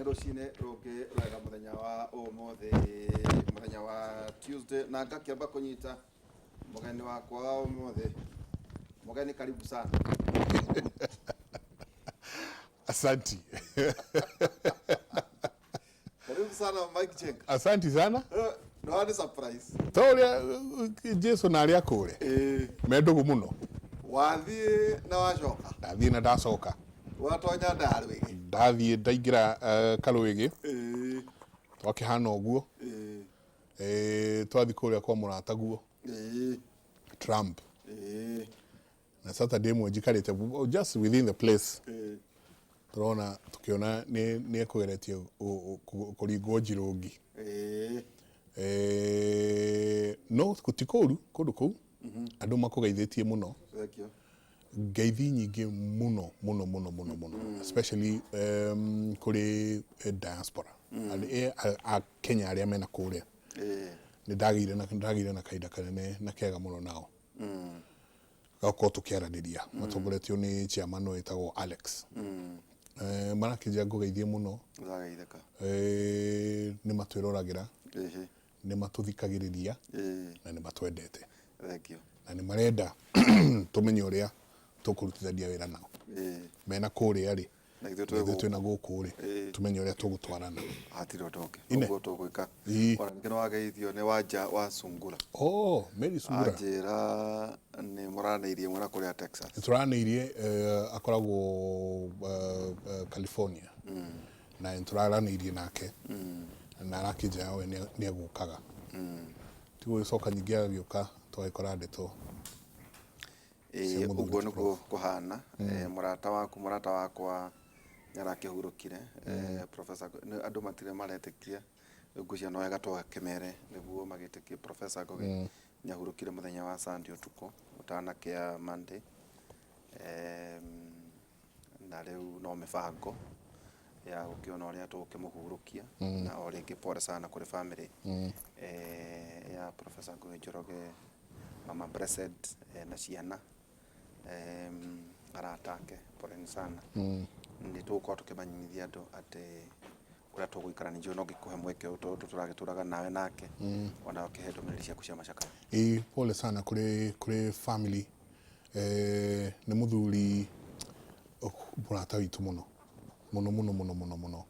Rũcinĩ rũngĩ rwega mũthenya wa ũmũthĩ, mũthenya wa Tuesday, na ngakĩamba kũnyita mũgeni wakwa wa ũmũthĩ. Mũgeni, karibu sana. Asanti. Karibu sana, Mike Jenga. Asanti sana. No nĩ surprise. Ta ũrĩa Jesu na arĩa akũre me ndũgũ mũno. Wathiĩ na wacoka. Ndathiĩ na ndacoka. Watonya ndarwĩgĩ. Ndathiĩ ndaingĩra karwĩgĩ, twakĩhana ũguo. Twathiĩ kũrĩa kwa mũrataguo Trump. Na Saturday ĩmwe njikarĩte just within the place, tũrona tũkĩona nĩ ekũgeretie kũringwo njirũngi. No ti kũru kũndũ kũu, andũ makũgeithĩtie mũno. Thank you. Ngeithi nyingĩ mũno mũno mũno mũno mũno, especially kũrĩ diaspora, a Kenya arĩa mena kũrĩa. Nĩ ndagĩire na kahinda kanene na kega mũno nao, gakorwo tũkĩaranĩria matongoretio nĩ chairman wĩtagwo Alex. Marakĩnjĩra ngũgeithie mũno. Ndagaithĩka. Nĩ matwĩroragĩra, nĩ matũthikagĩrĩria na nĩ matwendete. Thank you. Na nĩ marenda tũmenye ũrĩa tũkũrutithania wĩra nao mena kũrĩa rĩ, na ithuĩ na twĩ ithuĩ twĩna gũkũ. Gũkũ rĩ, tũmenye ũrĩa tũgũtwarana. Hatirĩ ũndũ ũngĩ. Ine. Ũguo tũgwĩka. Ona ningĩ nĩ wageithio nĩ Wanja wa Sungura. Oh, Mary Sungura. Anjĩra nĩ mũranĩirie mwena kũrĩa Texas. Tũranĩirie, akoragwo California, na nĩ tũraranĩirie nake na arakĩnjĩra we nĩ egũkaga, tigũgĩcoka nyingĩ agagĩũka tũgagĩkora ndeto cia mũthuri ũguo ti nĩguo prof. Kũhana. Mũrata waku, mũrata wakwa nĩ arakĩhurũkire, Professor. Andũ matirĩ maretĩkia. Rĩu ngwĩciria no wega tũgakĩmere nĩguo magĩtĩkie. Professor Ngugi nĩ ahurũkire mũthenya wa Sunday ũtukũ ũtanakĩa Monday. Na rĩu no mĩbango ya gũkĩona ũrĩa tũgũkĩmũhurũkia. Na o rĩngĩ pole sana kũrĩ family ya Professor Ngugi Njoroge, Mama Blessed, na ciana, arata ake, poleni sana. Nĩ tũgũkorwo tũkĩmanyithia andũ atĩ ũrĩa tũgũikara. Nĩ njũĩ no ngĩkũhe mweke ũyũ tondũ tũragĩtũraga nawe nake, ona ũkĩhe ndũmĩrĩri ciaku cia macakaya. Ĩĩ, pole sana kũrĩ family. Nĩ mũthuri mũrata witũ mũno mũno mũno mũno mũno mũno,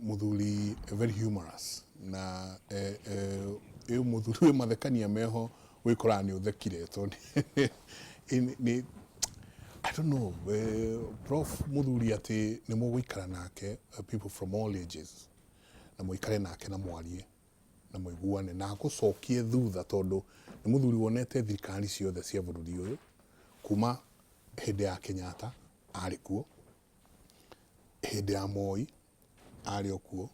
mũthuri very humorous na ĩ mũthuri wĩ mathekania meho, wĩkoraga nĩ ũthekire tondũ nĩ I don't know, prof mũthuri atĩ nĩ mũgũikara nake, people from all ages, na mũikare nake na mwarie na mũiguane na agũcokie thutha, tondũ nĩ mũthuri wonete thirikari ciothe cia bũrũri ũyũ kuma hĩndĩ ya Kenyatta arĩ kuo, hĩndĩ ya Moi arĩ o kuo,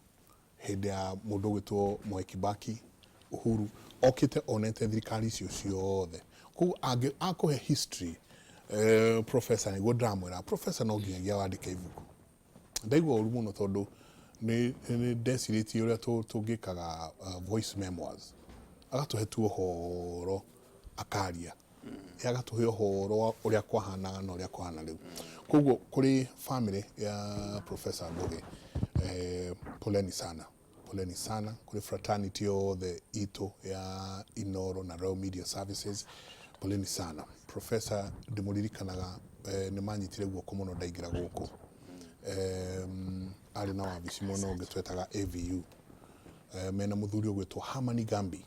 hĩndĩ ya mũndũ ũgwĩtwo Mwai Kibaki, Uhuru, okĩte onete thirikari icio ciothe. Koguo akũhe history, professor, nĩguo ndĩramwĩra professor no nginyagia wandĩke ibuku. Ndaigua ũru mũno tondũ nĩ ndecirĩtie ũrĩa tũngĩkaga voice memoirs, agatũhe tu ũhoro, akaria, agatũhe ũhoro wa ũrĩa kwahanaga na ũrĩa kũhana rĩu. Koguo kũrĩ family ya Professor Ngugi, poleni sana, poleni sana. Kũrĩ fraternity yothe itũ ya Inoro na Royal Media Services, poleni sana. Professor ndĩmũririkanaga, nĩ manyitire guoko mũno ndaingĩra gũkũ. Arĩ na wabici mwena ũngĩ twetaga AVU, mena mũthuri ũgwĩtwo Hamani Gambi,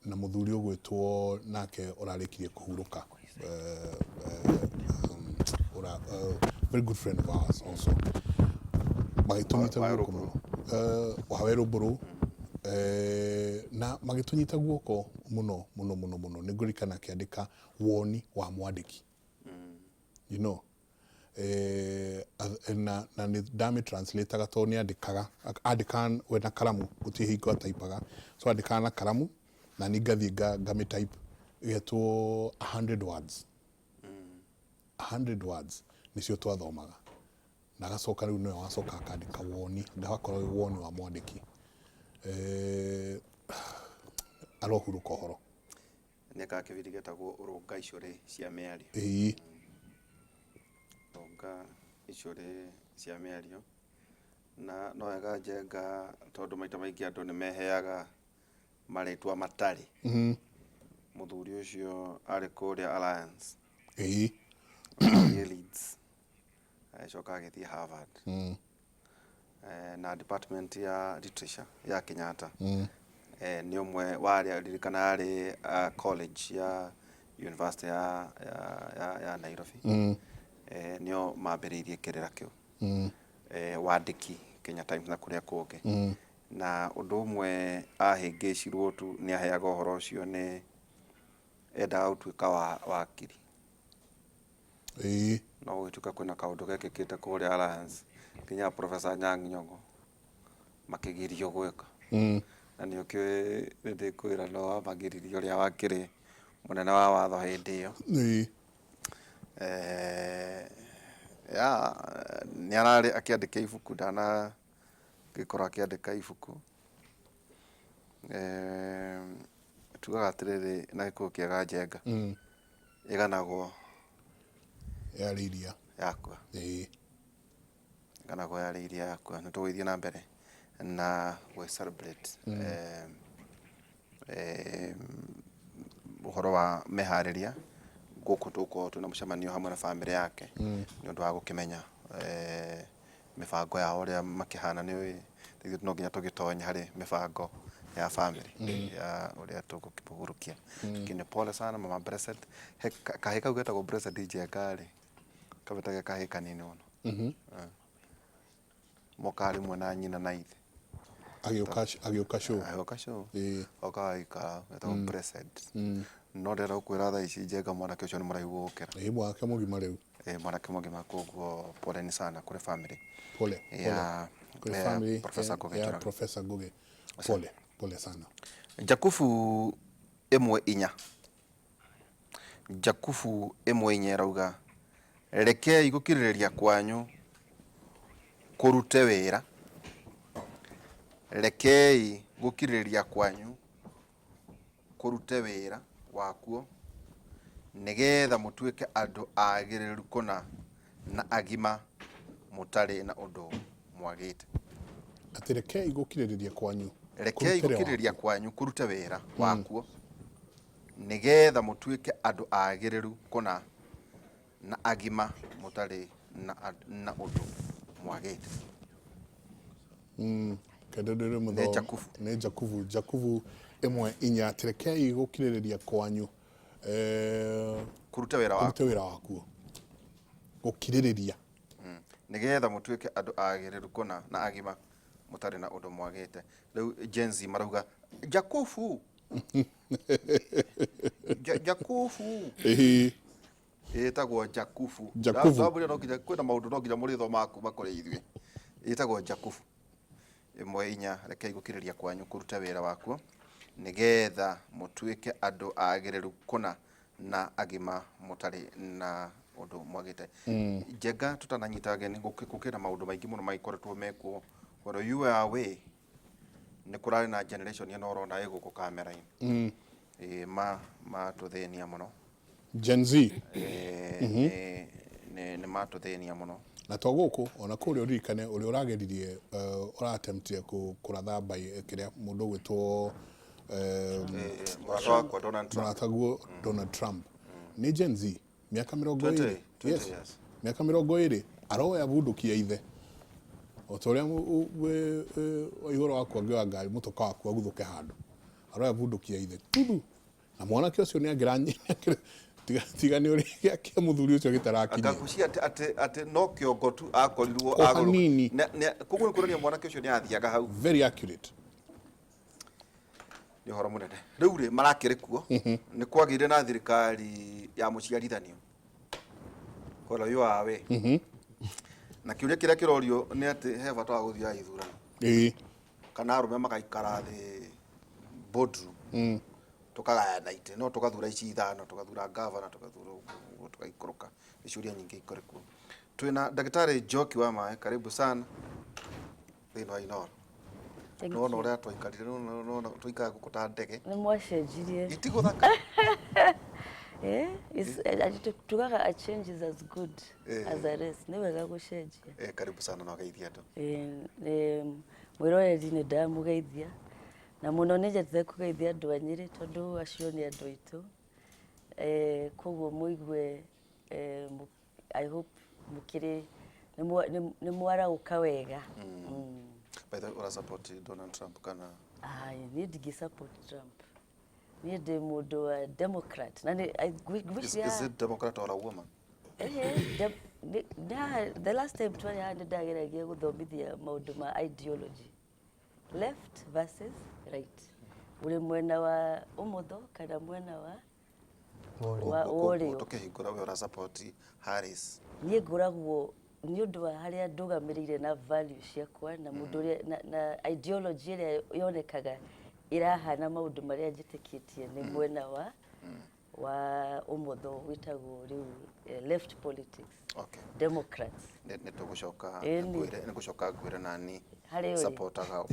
na mũthuri ũgwĩtwo nake ũrarĩkirie kũhurũka, very good friend of ours also, magĩtũnyita guoko mũno, Wawerũ Mbũrũ, na magĩtũnyita guoko mũno mũno mũno mũno. Nĩ ngũririkana akĩandĩka woni wa mwandĩki, na nĩ ndamĩ translate-aga tondũ nĩ andĩkaga, andĩkaga we na karamu, gũtirĩ hingo ataipaga, so andĩkaga na karamu na niĩ ngathiĩ ngamĩ type, ĩgetwo 100 words. 100 words nĩcio twathomaga, na agacoka rĩu nĩwe wacoka akandĩka woni, ndagakorwo wĩ woni wa mwandĩki. Arohurũka ũhoro. Nĩ ekaga kĩbindi gĩtagwo Ũrũnga Icũrĩ cia Mĩario. Rũnga. icũrĩ cia mĩario. Na no wega Njenga tondũ maita maingĩ andũ nĩ meheaga marĩtwa matarĩ. Mũthuri ũcio arĩ kũrĩa Alliance. Agĩthiĩ Leeds. Agĩcoka agĩthiĩ Harvard. Na department ya literature ya Kenyatta. Nĩ ũmwe wa arĩa ririkana arĩ college ya University ya Nairobi. Nĩo mambĩrĩirie kĩrĩra kĩu. Wandĩki Kenya Times na kũrĩa kũngĩ. Na ũndũ ũmwe ahĩngĩcirwo tu nĩ aheaga ũhoro ũcio nĩ endaga gũtuĩka wa wakiri. No gũgĩtuĩka kwĩna kaũndũ gekĩkĩte kũrĩa Alliance nginya Professor Anyang' Nyong'o makĩgirio gwĩka. Na nĩ ũkĩũĩ nĩ ndĩkwĩra no wamagiririe ũrĩa wakĩrĩ mũnene wa watho hĩndĩ ĩyo. Ya nĩ ararĩ akĩandĩka ibuku ndanagĩkorwo akĩandĩka ibuku. Tugaga atĩrĩrĩ na Gĩkũyũ kĩega Njenga, ĩganagwo Yarĩ iria. Yakua. Ĩganagwo yarĩ iria yakua. Nĩ tũgũgĩthiĩ na mbere na gwĩ celebrate ũhoro wa meharĩria gũkũ tũgũkorwo twĩna mũcemanio hamwe na bamĩrĩ yake nĩ ũndũ wa gũkĩmenya mĩbango yao ũrĩa makĩhana. Nĩ ũĩ ithuĩ no nginya tũgĩtonye harĩ mĩbango ya bamĩrĩ ya ũrĩa tũgũkĩmũhurũkia. Lakini pole sana mama Blessed. He kahĩ kau getagwo Blessed Njenga rĩ, kabĩte ge kahĩ kanini mũno. Mokaga rĩmwe na nyina na ithe. Agĩũka show. Agĩũka show. Okaga agĩikara getagwo Blessed. No ndĩrenda gũkwĩra thaa ici Njenga mwanake ũcio nĩ mũraihu gũgũkĩra. Ĩĩ, mwanake mũgima rĩu. Ĩĩ, mwanake mũgima, koguo poleni sana kũrĩ family Pole pole. Ya Kũrĩ ya family Professor Ngugi ya Njoroge. Professor Ngugi. Pole pole sana. Jakubu 1:4. Jakubu 1:4 ĩrauga, rekei gũkirĩrĩria kwanyu kũrute wĩra. Rekei gũkirĩrĩria kwanyu kũrute wĩra wakuo, nĩgetha mũtuĩke andũ agĩrĩru kũna na agima mũtarĩ na ũndũ mwagĩte. Atĩ rekei gũkirĩrĩria kwanyu Rekei kũrute wĩra gũkirĩrĩria wakuo. Kwanyu kũrute wĩra wakuo, nĩgetha mũtuĩke andũ agĩrĩru kũna na agima mũtarĩ na ũndũ mwagĩte. Kendo ndĩrĩ Nĩ mũthomo. Jakubu. Nĩ Jakubu, Jakubu 1:4, atĩ rekei gũkirĩrĩria kwanyu kũrute wĩra wakuo. Kũrute wĩra wakuo, gũkirĩrĩria. Nĩgetha mũtuĩke andũ agĩrĩru kũna na agima mũtarĩ na ũndũ mwagĩte. Rĩu Gen Z marauga Jakubu. Jakubu. Ĩtagwo Jakubu. Jakubu. Ndamwĩra no nginya kwĩna maũndũ no nginya mũrĩthomaga kuma kũrĩ ithuĩ. Ĩtagwo Jakubu 1:4, rekei gũkirĩrĩria kwanyu kũrute wĩra wakuo, nĩgetha mũtuĩke andũ agĩrĩru kũna na agima mũtarĩ na ũndũ mwagĩte. Njenga, tũtananyita ageni, gũkĩra maũndũ maingĩ mũno magĩkoretwo mekuo while you were away. Nĩ kũrarĩ na generation ĩno ũrona ĩ gũkũ kamera-inĩ. Ĩ matũthĩnia mũno. Gen Z. Nĩ matũthĩnia mũno. Na to gũkũ, ona kũrĩa ũririkane ũrĩa ũrageririe, ũratemptire kũratha mbai kĩrĩa mũndũ ũgwĩtwo Mũrata wakwa Donald Trump. Mũrataguo Donald Trump nĩ Gen Z, mĩaka mĩrongo 20, ĩrĩ. 20 Yes. years. Mĩaka 20 aroya bunduki ya ithe o ta ũrĩa igũrũ waku angĩoya ngari mũtoka waku aguthũke handũ, aroya bunduki ya ithe tuthu, na mwanake ũcio nĩ angĩra tiga nĩ ũrĩa kĩa mũthuri ũcio gĩtarakinyia. Ngakucia atĩ no kĩongo tu akorirwo O hanini. Koguo nĩ kuonania mwanake ũcio nĩ athiaga hau. Very accurate. Nĩ ũhoro mũnene. Rĩu rĩ marakĩrĩ kuo nĩ kwagĩire na thirikari ya mũciarithanio while you are away, na kĩũria kĩrĩa kĩrorio nĩ atĩ he bata wa gũthiaga ithurano kana arũme magaikara thĩ boardroom, tũkagayana itĩ, no tũgathura ici ithano, tũgathura gavana, tũgathura ũguo, tũgaikũrũka. Nĩ ciũria nyingĩ ikũrĩ kuo. Twĩna Ndagĩtarĩ Njoki wa Maĩ, karibu sana thĩinĩ wa Inooro. Thank Nona you. ũrĩa twaikarire, nona tũikara gũkũ ta ndege. Nĩ mwacenjirie. Itigũthaka. Tugaga a change is as good as a rest. Nĩ wega gũcenjia. Karibu sana na ũgeithie andũ. Mwĩroreri nĩ ndamũgeithia na mũno nĩ nyendete kũgeithia andũ a Nyĩrĩ tondũ acio nĩ andũ aitũ. Koguo mũigue, I hope mũkĩrĩ nĩ mwaraũka wega. By the way, ũra support Donald Trump kana? Ai, niĩ ndingĩ support Trump. Niĩ ndĩ mũndũ wa Democrat na nĩ ngwĩciria. Is it Democrat or a woman? The last time twarĩ haha nĩ ndageragia gũthomithia maũndũ ma ideology, left versus right, ũrĩ mwena wa ũmotho kana mwena wa ũrĩo. Tũkĩhingũra, we ũra support Harris? Niĩ ngoragwo nĩ ũndũ wa harĩa ndũgamĩrĩire na value ciakwa na mũndũ ũrĩa na ideology ĩrĩa yonekaga ĩrahana maũndũ marĩa njĩtĩkĩtie nĩ mwena wa ũmotho, wĩtagwo rĩu left politics. Democrats. Nĩ tũgũcoka. Ĩni. Ngwĩre, nĩ gũcoka ngwĩre nani Harĩ ũrĩ. supportaga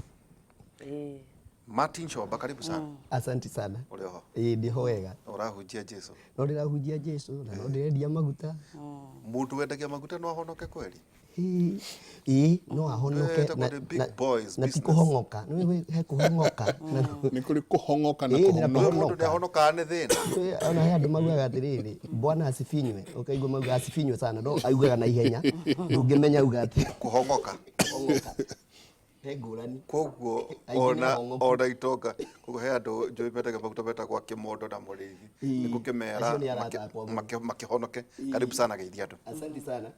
ũ. Martin Shomba, karibu sana. Asanti sana. Ũrĩ oho? Ĩĩ, ndĩho wega. Ũrahunjia Jesu? No ndĩrahunjia Jesu na no ndĩrendia maguta. Mũndũ wendagia maguta no ahonoke kweri? Ĩĩ, no ahonoke. Etagwo the big boys na ti business. Kũhong'oka. Nĩ he kũhong'oka Nĩ kũrĩ kũhong'oka na Ĩĩ, na kũhonoka. Mũndũ nĩ ahonokaga nĩ thĩna. Ona he andũ maugaga atĩrĩrĩ, "Bwana asifinywe," ũkaigua mauga "asifinywe sana", no augaga na ihenya ndũngĩmenya auga atĩ. Kũhong'oka. Kũhong'oka he ngũrani. Koguo Aingĩ nĩ ona ahong'oku. Ona itonga, koguo he andũ njũĩ mendagia maguta metagwo kĩmondo na mũrĩithi. Ĩĩ, nĩ gũkĩmera acio nĩ arata akwa mũno. Makĩhonoke. Karibu sana, geithia andũ. Asante sana.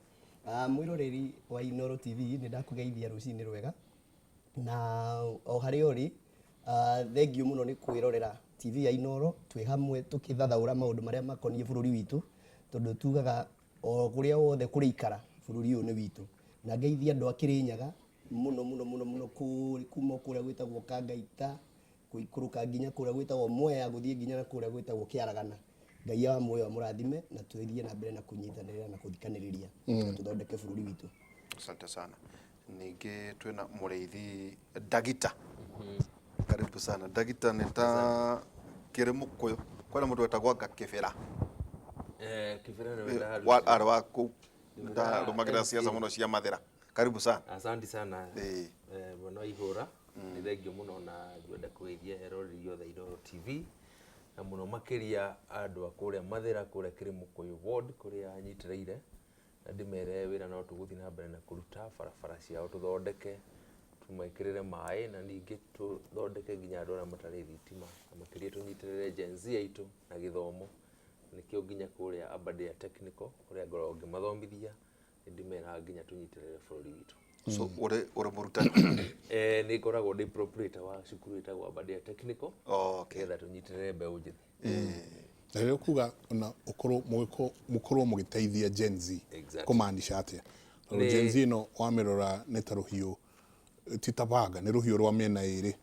Mwĩroreri wa Inoro TV, nĩ ndakũgeithia rũcinĩ rwega na o harĩa ũrĩ, thengiũ mũno nĩ kwĩrorera TV ya Inoro. Twĩ hamwe tũkĩthathaũra maũndũ marĩa makoniĩ bũrũri witũ, tondũ tugaga o kũrĩa wothe kũrĩikara bũrũri ũyũ nĩ witũ. Na ngeithia andũ a Kĩrĩnyaga mũno mũno mũno mũno, kuma kũrĩa gwĩtagwo Kangaita gũikũrũka nginya kũrĩa gwĩtagwo Mwea, gũthiĩ nginya na kũrĩa gwĩtagwo Kĩaragana. Ngai wa muoyo amũrathime na twĩthiĩ na mbere na kũnyitanĩra na gũthikanĩrĩria na tũthondeke bũrũri witũ. Asante sana. Ningĩ twĩna mũrĩithi Ndagita. Karibu sana Ndagita. Nĩ ta kĩrĩ mũkũyũ kwĩna mũndũ wetagwo anga Kĩbĩra. Kĩbĩra nĩwe Arĩ wa kũu ndarũmagĩrĩra siasa mũno cia Mathĩra. Karibu sana. Asante sana. Mwena wa ihũra nĩ thengio mũno na ngwenda kũgeithia eroreri othe a Inooro TV na mũno makĩria andũ a kũrĩa Mathĩra, kũrĩa Kĩrĩmũkũyũ ward kũrĩa nyitĩrĩire, na ndĩmere wĩra no tũgũthiĩ na mbere na kũruta barabara ciao, tũthondeke, tũmekĩrĩre maĩ na ningĩ tũthondeke nginya andũ arĩa matarĩ thitima, na makĩria tũnyitĩrĩre Gen Z aitũ na gĩthomo. Nĩkĩo nginya kũrĩa Aberdare Technical kũrĩa ngoragwo ngĩmathomithia nĩ ndĩmeraga nginya tũnyitĩrĩre bũrũri witũ. So ũrĩ mũrutani? Nĩ ngoragwo ndĩ proprietor wa cukuru ĩtagwo Aberdare Technical nĩgetha tũnyitĩrĩre mbeũ njĩthĩ. Na rĩrĩa ũkuga ona ũkorwo mũkorwo mũgĩteithia Gen Z, kũmaanisha atĩa? Tondũ Gen Z ĩno wamĩrora nĩ ta rũhiũ, ti ta banga, nĩ rũhiũ rwa mĩena ĩrĩ.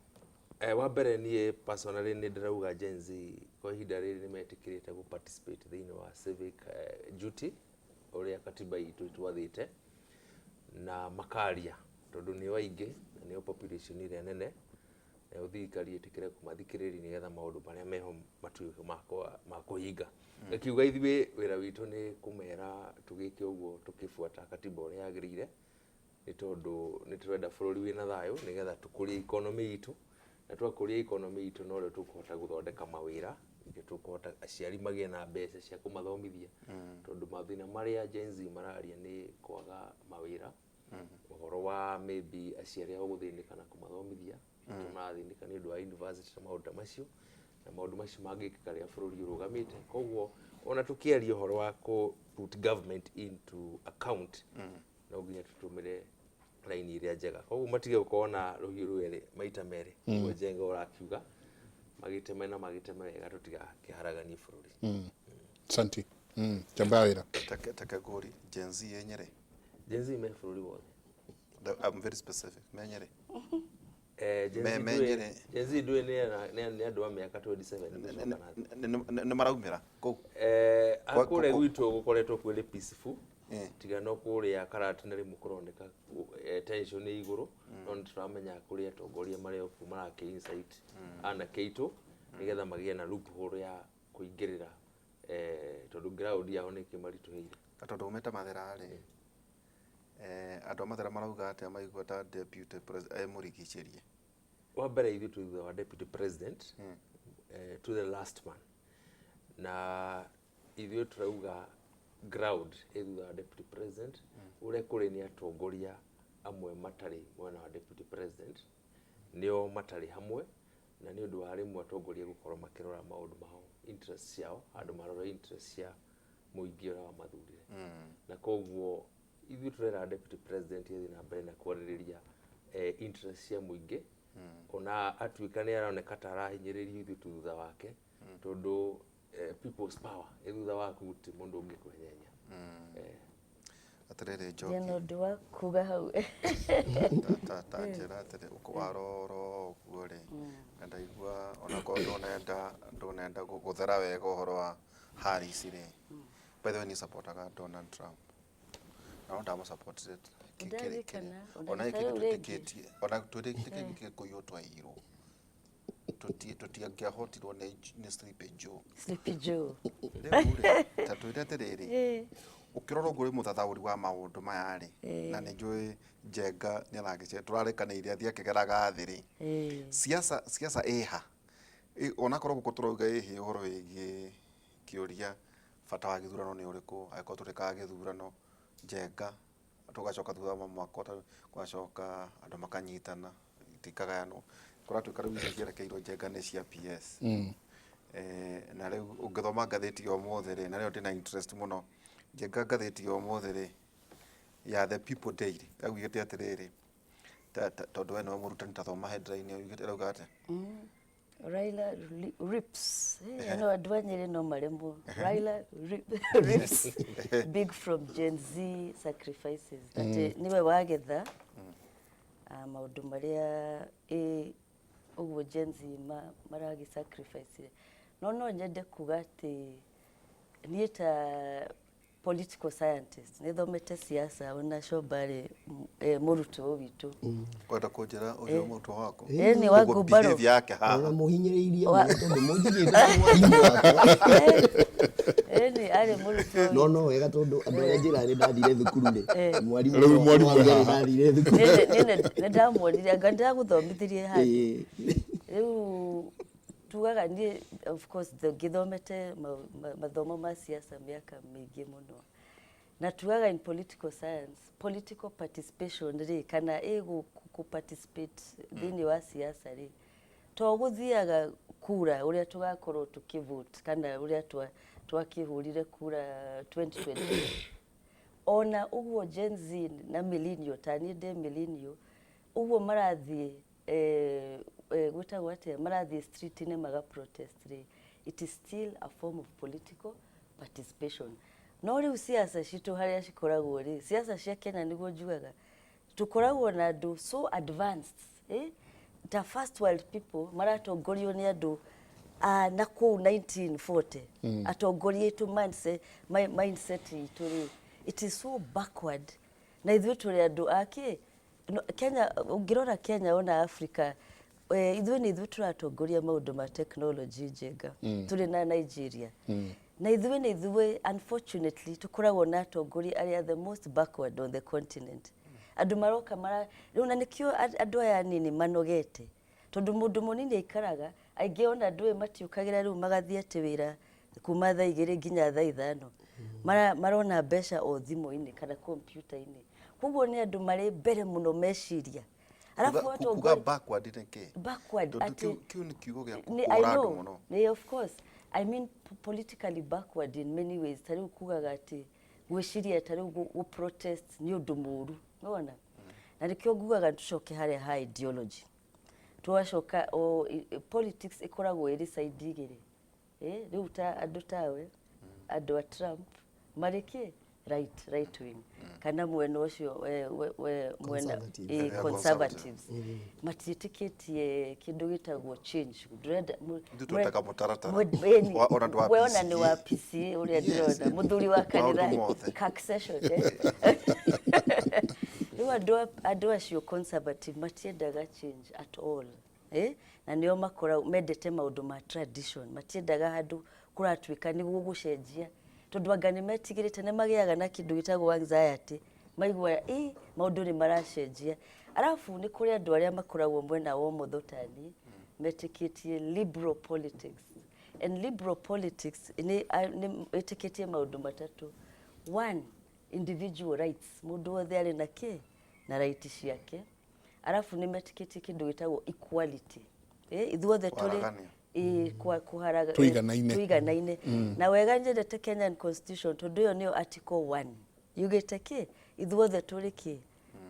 Wa mbere niĩ personally nĩ ndĩrauga Gen Z kwa ihinda rĩrĩ nĩ metĩkĩrĩte gũ participate thĩinĩ wa civic duty ũrĩa katiba itũ ĩtwathĩte na makaria, tondũ nĩo aingĩ na nĩo population ĩrĩa nene, nayo thirikari ĩtĩkĩre kũmathikĩrĩria nĩgetha maũndũ marĩa meho matuĩke ma kũhinga. Ngakiuga ithuĩ wĩra witũ nĩ kũmera tũgĩke ũguo tũkĩbuata katiba ũrĩa yagĩrĩire, nĩ tondũ nĩ tũrenda bũrũri wĩna thayũ nĩgetha tũkũrie economy itũ, na twakũria economy itũ norĩo tũkũhota gũthondeka mawĩra, nĩkĩo tũkũhota aciari magĩe na mbeca cia kũmathomithia, tondũ mathĩna marĩa Gen Z mararia nĩ kwaga mawĩra, ũhoro wa maybe aciari ao gũthĩnĩka na kũmathomithia, nĩkĩo marathĩnĩka nĩ ũndũ wa university na maũndũ ta macio, na maũndũ macio mangĩkĩka rĩrĩa bũrũri ũrũgamĩte. Koguo ona tũkĩaria ũhoro wa kũ put government into account, no nginya tũtũmĩre raini ĩrĩa njega, koguo matige gũkorwo na rũhiũ rwerĩ maita merĩ. Ũguo Njenga ũrakiuga magĩteme na magĩteme wega tũtigakĩharaganie bũrũri. Asante. Chamba wĩra. Take ngũri Gen Z ĩ Nyĩrĩ? Gen Z me bũrũri wothe. I'm very specific, me Nyĩrĩ? Gen Z Me Nyĩrĩ. Gen Z ndũĩ nĩ andũ a mĩaka 27 gũcoka na thĩ. Nĩ maraumĩra kũu? Kũrĩa gwitũ gũkoretwo kwĩrĩ peaceful, tiga no kũrĩa Karatina rĩmwe kũroneka tension ĩ igũrũ, no nĩ tũramenya kũrĩ atongoria marĩ o kuo marakĩ incite anake aitũ nĩgetha magĩe na loophole ya kũingĩrĩra. Tondũ ground yao nĩ ĩkĩmaritũhĩire. Na tondũ umĩte Mathĩra rĩ, andũ a Mathĩra marauga atĩa maigua ta deputy president mũrigicĩrie? Wa mbere ithuĩ twĩ thutha wa deputy president to the last man, na ithuĩ tũrauga ground ĩ thutha wa deputy president. Ũrĩa kũrĩ nĩ atongoria amwe matarĩ mwena wa deputy president, nĩo matarĩ hamwe, na nĩ ũndũ wa rĩmwe atongoria gũkorwo makĩrora maũndũ mao, interest ciao, handũ marore interest cia mũingĩ ũrĩa wamathurire. Na koguo ithuĩ tũrera deputy president athiĩ na mbere na kwarĩrĩria interest cia mũingĩ, ona atuĩka nĩ aroneka ta arahinyĩrĩrio, ithuĩ tu thutha wake, tondũ people's power ĩ thutha waku, gũtirĩ mũndũ ũngĩkwenyenya. Atĩrĩrĩ, Ndĩ na Njoki, ũndũ wa kuga hau. Ta njĩra atĩrĩ, warora ũguo rĩ, na ndaigua onakorwo ndũnenda gũthera wega ũhoro wa Harris rĩ, by the way, niĩ supportaga Donald Trump na no ndamũsupportire. Ndarikana, ona ona ta gĩkĩ rĩu rĩngĩ. twĩtĩkĩtie, ona twĩtĩkĩtie Gĩkũyũ twairwo, tũtiangĩahotirwo nĩ Sleepy Joe. Sleepy Joe. Rĩu rĩ, ta twĩre atĩrĩrĩ, ũkĩrora ũguo ũrĩ mũthathaũri wa maũndũ maya rĩ, na nĩ njũĩ Njenga nĩ aragĩce tũrarĩkanĩire athiĩ akĩgeraga thĩ rĩ, siasa ĩha? Onakorwo gũkũ tũrauga ĩhĩ ũhoro wĩgiĩ kĩũria bata wa gĩthurano nĩ ũrĩkũ, angĩkorwo tũrĩkaga gĩthurano Njenga tũgacoka thutha wa mwaka ũtarĩ gũgacoka andũ makanyitana itikagayanwo, kũratuĩka rĩu icio cierekeirwo Njenga nĩ cia PS. Na rĩu ũngĩthoma ngathĩti ya ũmũthĩ rĩ, na rĩo ndĩna interest mũno Njenga, ngathĩti ya ũmũthĩ rĩ ya The People Daily yaugĩte atĩrĩrĩ, tondũ we nĩwe mũrutani, ta thoma headline ĩyo, yugĩte ĩrauga atĩa? Raila rips. No andũ a Nyĩrĩ no maremwo. Raila rips big from Gen Z sacrifices. Atĩ nĩwe wagetha maũndũ marĩa ũguo Gen Z maragĩ sacrifice. No nyende kuga atĩ niĩ ta political scientist nĩ thomete siasa, ona Shombarĩ mũrutwo witũ. Kwenda kũnjĩra ũcio mũrutwo waku? Ĩ, nĩ wa Ũguo Ngumbarũ. behavior yake haha. Ona mũhinyĩrĩirie mũno tondũ mũnjigĩte ta mwarimũ wakwa. Ĩ, nĩ arĩ mũrutwo. No wega tondũ andũ arĩa njĩra nĩ ndathire thukuru rĩ, mwarimũ Rĩu mwarimũ no auge nĩ haha. ndathire thukuru. Nĩ ndamuonire anga ndĩragũthomithirie handũ. Rĩu tugaga niĩ of course ngĩthomete mathomo ma siasa mĩaka mĩingĩ mũno, na tugaga in political science, political participation rĩ, kana ĩ gũ participate thĩinĩ wa siasa rĩ, to gũthiaga kura ũrĩa tũgakorwo tũkĩvote kana ũrĩa twakĩhũrire kura 2020. Ona ũguo Gen Z na millennial, ta niĩ ndĩ millennial, ũguo marathiĩ gwĩtagwo atĩa, marathiĩ street-inĩ maga protest rĩ, it is still a form of political participation. No rĩu siasa citũ harĩa cikoragwo rĩ, siasa cia Kenya, nĩguo njugaga tũkoragwo na andũ so advanced, ta first world people maratongorio nĩ andũ a na kũu 1940. Atongoria aitũ mindset itũ rĩ, it is so backward, na ithuĩ tũrĩ andũ a kĩ no, Kenya, ũngĩrora Kenya ona Africa, ithuĩ nĩ ithuĩ tũratongoria maũndũ ma technology njega, tũrĩ na Nigeria, na ithuĩ nĩ ithuĩ unfortunately tũkoragwo na atongoria arĩa the most backward on the continent. Andũ maroka mara rĩu, na nĩkĩo andũ aya anini manogete, tondũ mũndũ mũnini aikaraga aingĩ ona andũ ĩ matiũkagĩra rĩu magathiĩ atĩ wĩra kuma thaa 2 nginya thaa 5. Marona mbeca o thimũ-inĩ kana kompiuta-inĩ, koguo nĩ andũ marĩ mbere mũno meciria. Arabu Kuga backward nĩ kĩ? Backward Tondũ atĩ kĩu nĩ kiugo gĩa I kũra andũ know. mũno. Nĩ, of course, I mean politically backward in many ways. Ta rĩu kugaga atĩ gwĩciria ta rĩu gũ protest nĩ ũndũ mũru, nĩwona? Na nĩkĩo ngugaga tũcoke harĩa ha ideology, tũgacoka o politics ĩkoragwo ĩrĩ side igĩrĩ. Rĩu ta andũ tawe, andũ a Trump marĩ kĩ right wing kana mwena ũcio we mwena Conservative. Conservatives matiĩtĩkĩtie kĩndũ gĩtagwo change. Ndũrenda Ithuĩ twendaga mũtaratara. Ĩni, Ona ndũ wa we ona nĩ wa PCA. PCA ũrĩa Yes. ndĩrona mũthuri wa Maũndũ kanitha mothe. succession, eh. Rĩu andũ acio conservative matiendaga change at all, eh? Na nĩo makoragwo mendete maũndũ ma tradition, matiendaga handũ Kũratuĩka nĩ gũgũcenjia, tondũ anga nĩ metigĩrĩte, nĩ magĩaga na kĩndũ gĩtagwo anxiety maigua ĩ maũndũ nĩ maracenjia. Arabu nĩ kũrĩ andũ arĩa makoragwo mwena wa ũmotho tani metĩkĩtie liberal politics, and liberal politics nĩ ĩtĩkĩtie maũndũ matatũ. One, individual rights, mũndũ wothe arĩ na kĩ na right ciake. Arabu nĩ metĩkĩtie kĩndũ gĩtagwo equality, ithuothe tũrĩ Kwaragania. Ĩ, kũharaga Tũiganaine. Tũiganaine. Na wega nyendete Kenyan Constitution, tondũ ĩyo nĩyo article 1 yugĩte kĩ ithuothe tũrĩ kĩ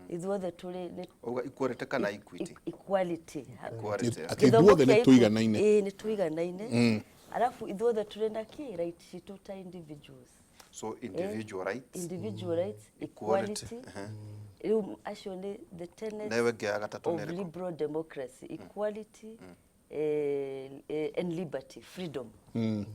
ithuothe tũrĩ nĩ Uga equality kana equity? Equality. Equality. Atĩ Gĩthomo ithuothe kĩa nĩ tũiganaine. Ĩ, nĩ tũiganaine, arabu ithuothe tũrĩ na kĩ right citũ ta individuals. So individual rights, individual rights, equality. Equality. Rĩu acio nĩ the tenets Na ĩyo ĩngĩ ya gatatũ of nĩ ĩrĩkũ? liberal democracy: equality and liberty, freedom,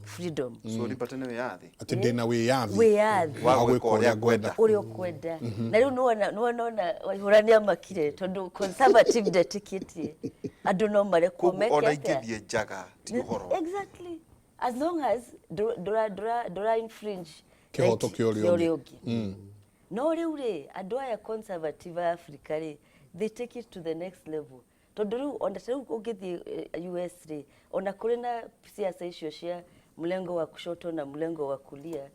freedom. So liberty nĩ wĩyathi. Atĩ ndĩna wĩyathi Wĩyathi. wa Wa gwĩka gwĩka ũrĩa ũrĩa ngwenda. Ũrĩa ũkwenda. Na rĩu nĩwona Waihũra nĩ amakire, tondũ conservative ndetĩkĩtie andũ no marekwo Koguo meke ona atĩa. ingĩthiĩ njaga ti ũhoro. Exactly, as long as ndũra infringe kĩhooto right kĩa ũrĩa kĩa ũngĩ. ũrĩa ũngĩ. No rĩu rĩ, andũ aya conservative a Africa rĩ, they take it to the next level, tondũ rĩu ona ta rĩu ũngĩthiĩ US rĩ, ona kũrĩ na siasa icio cia mlengo wa kushoto na mlengo wa kulia,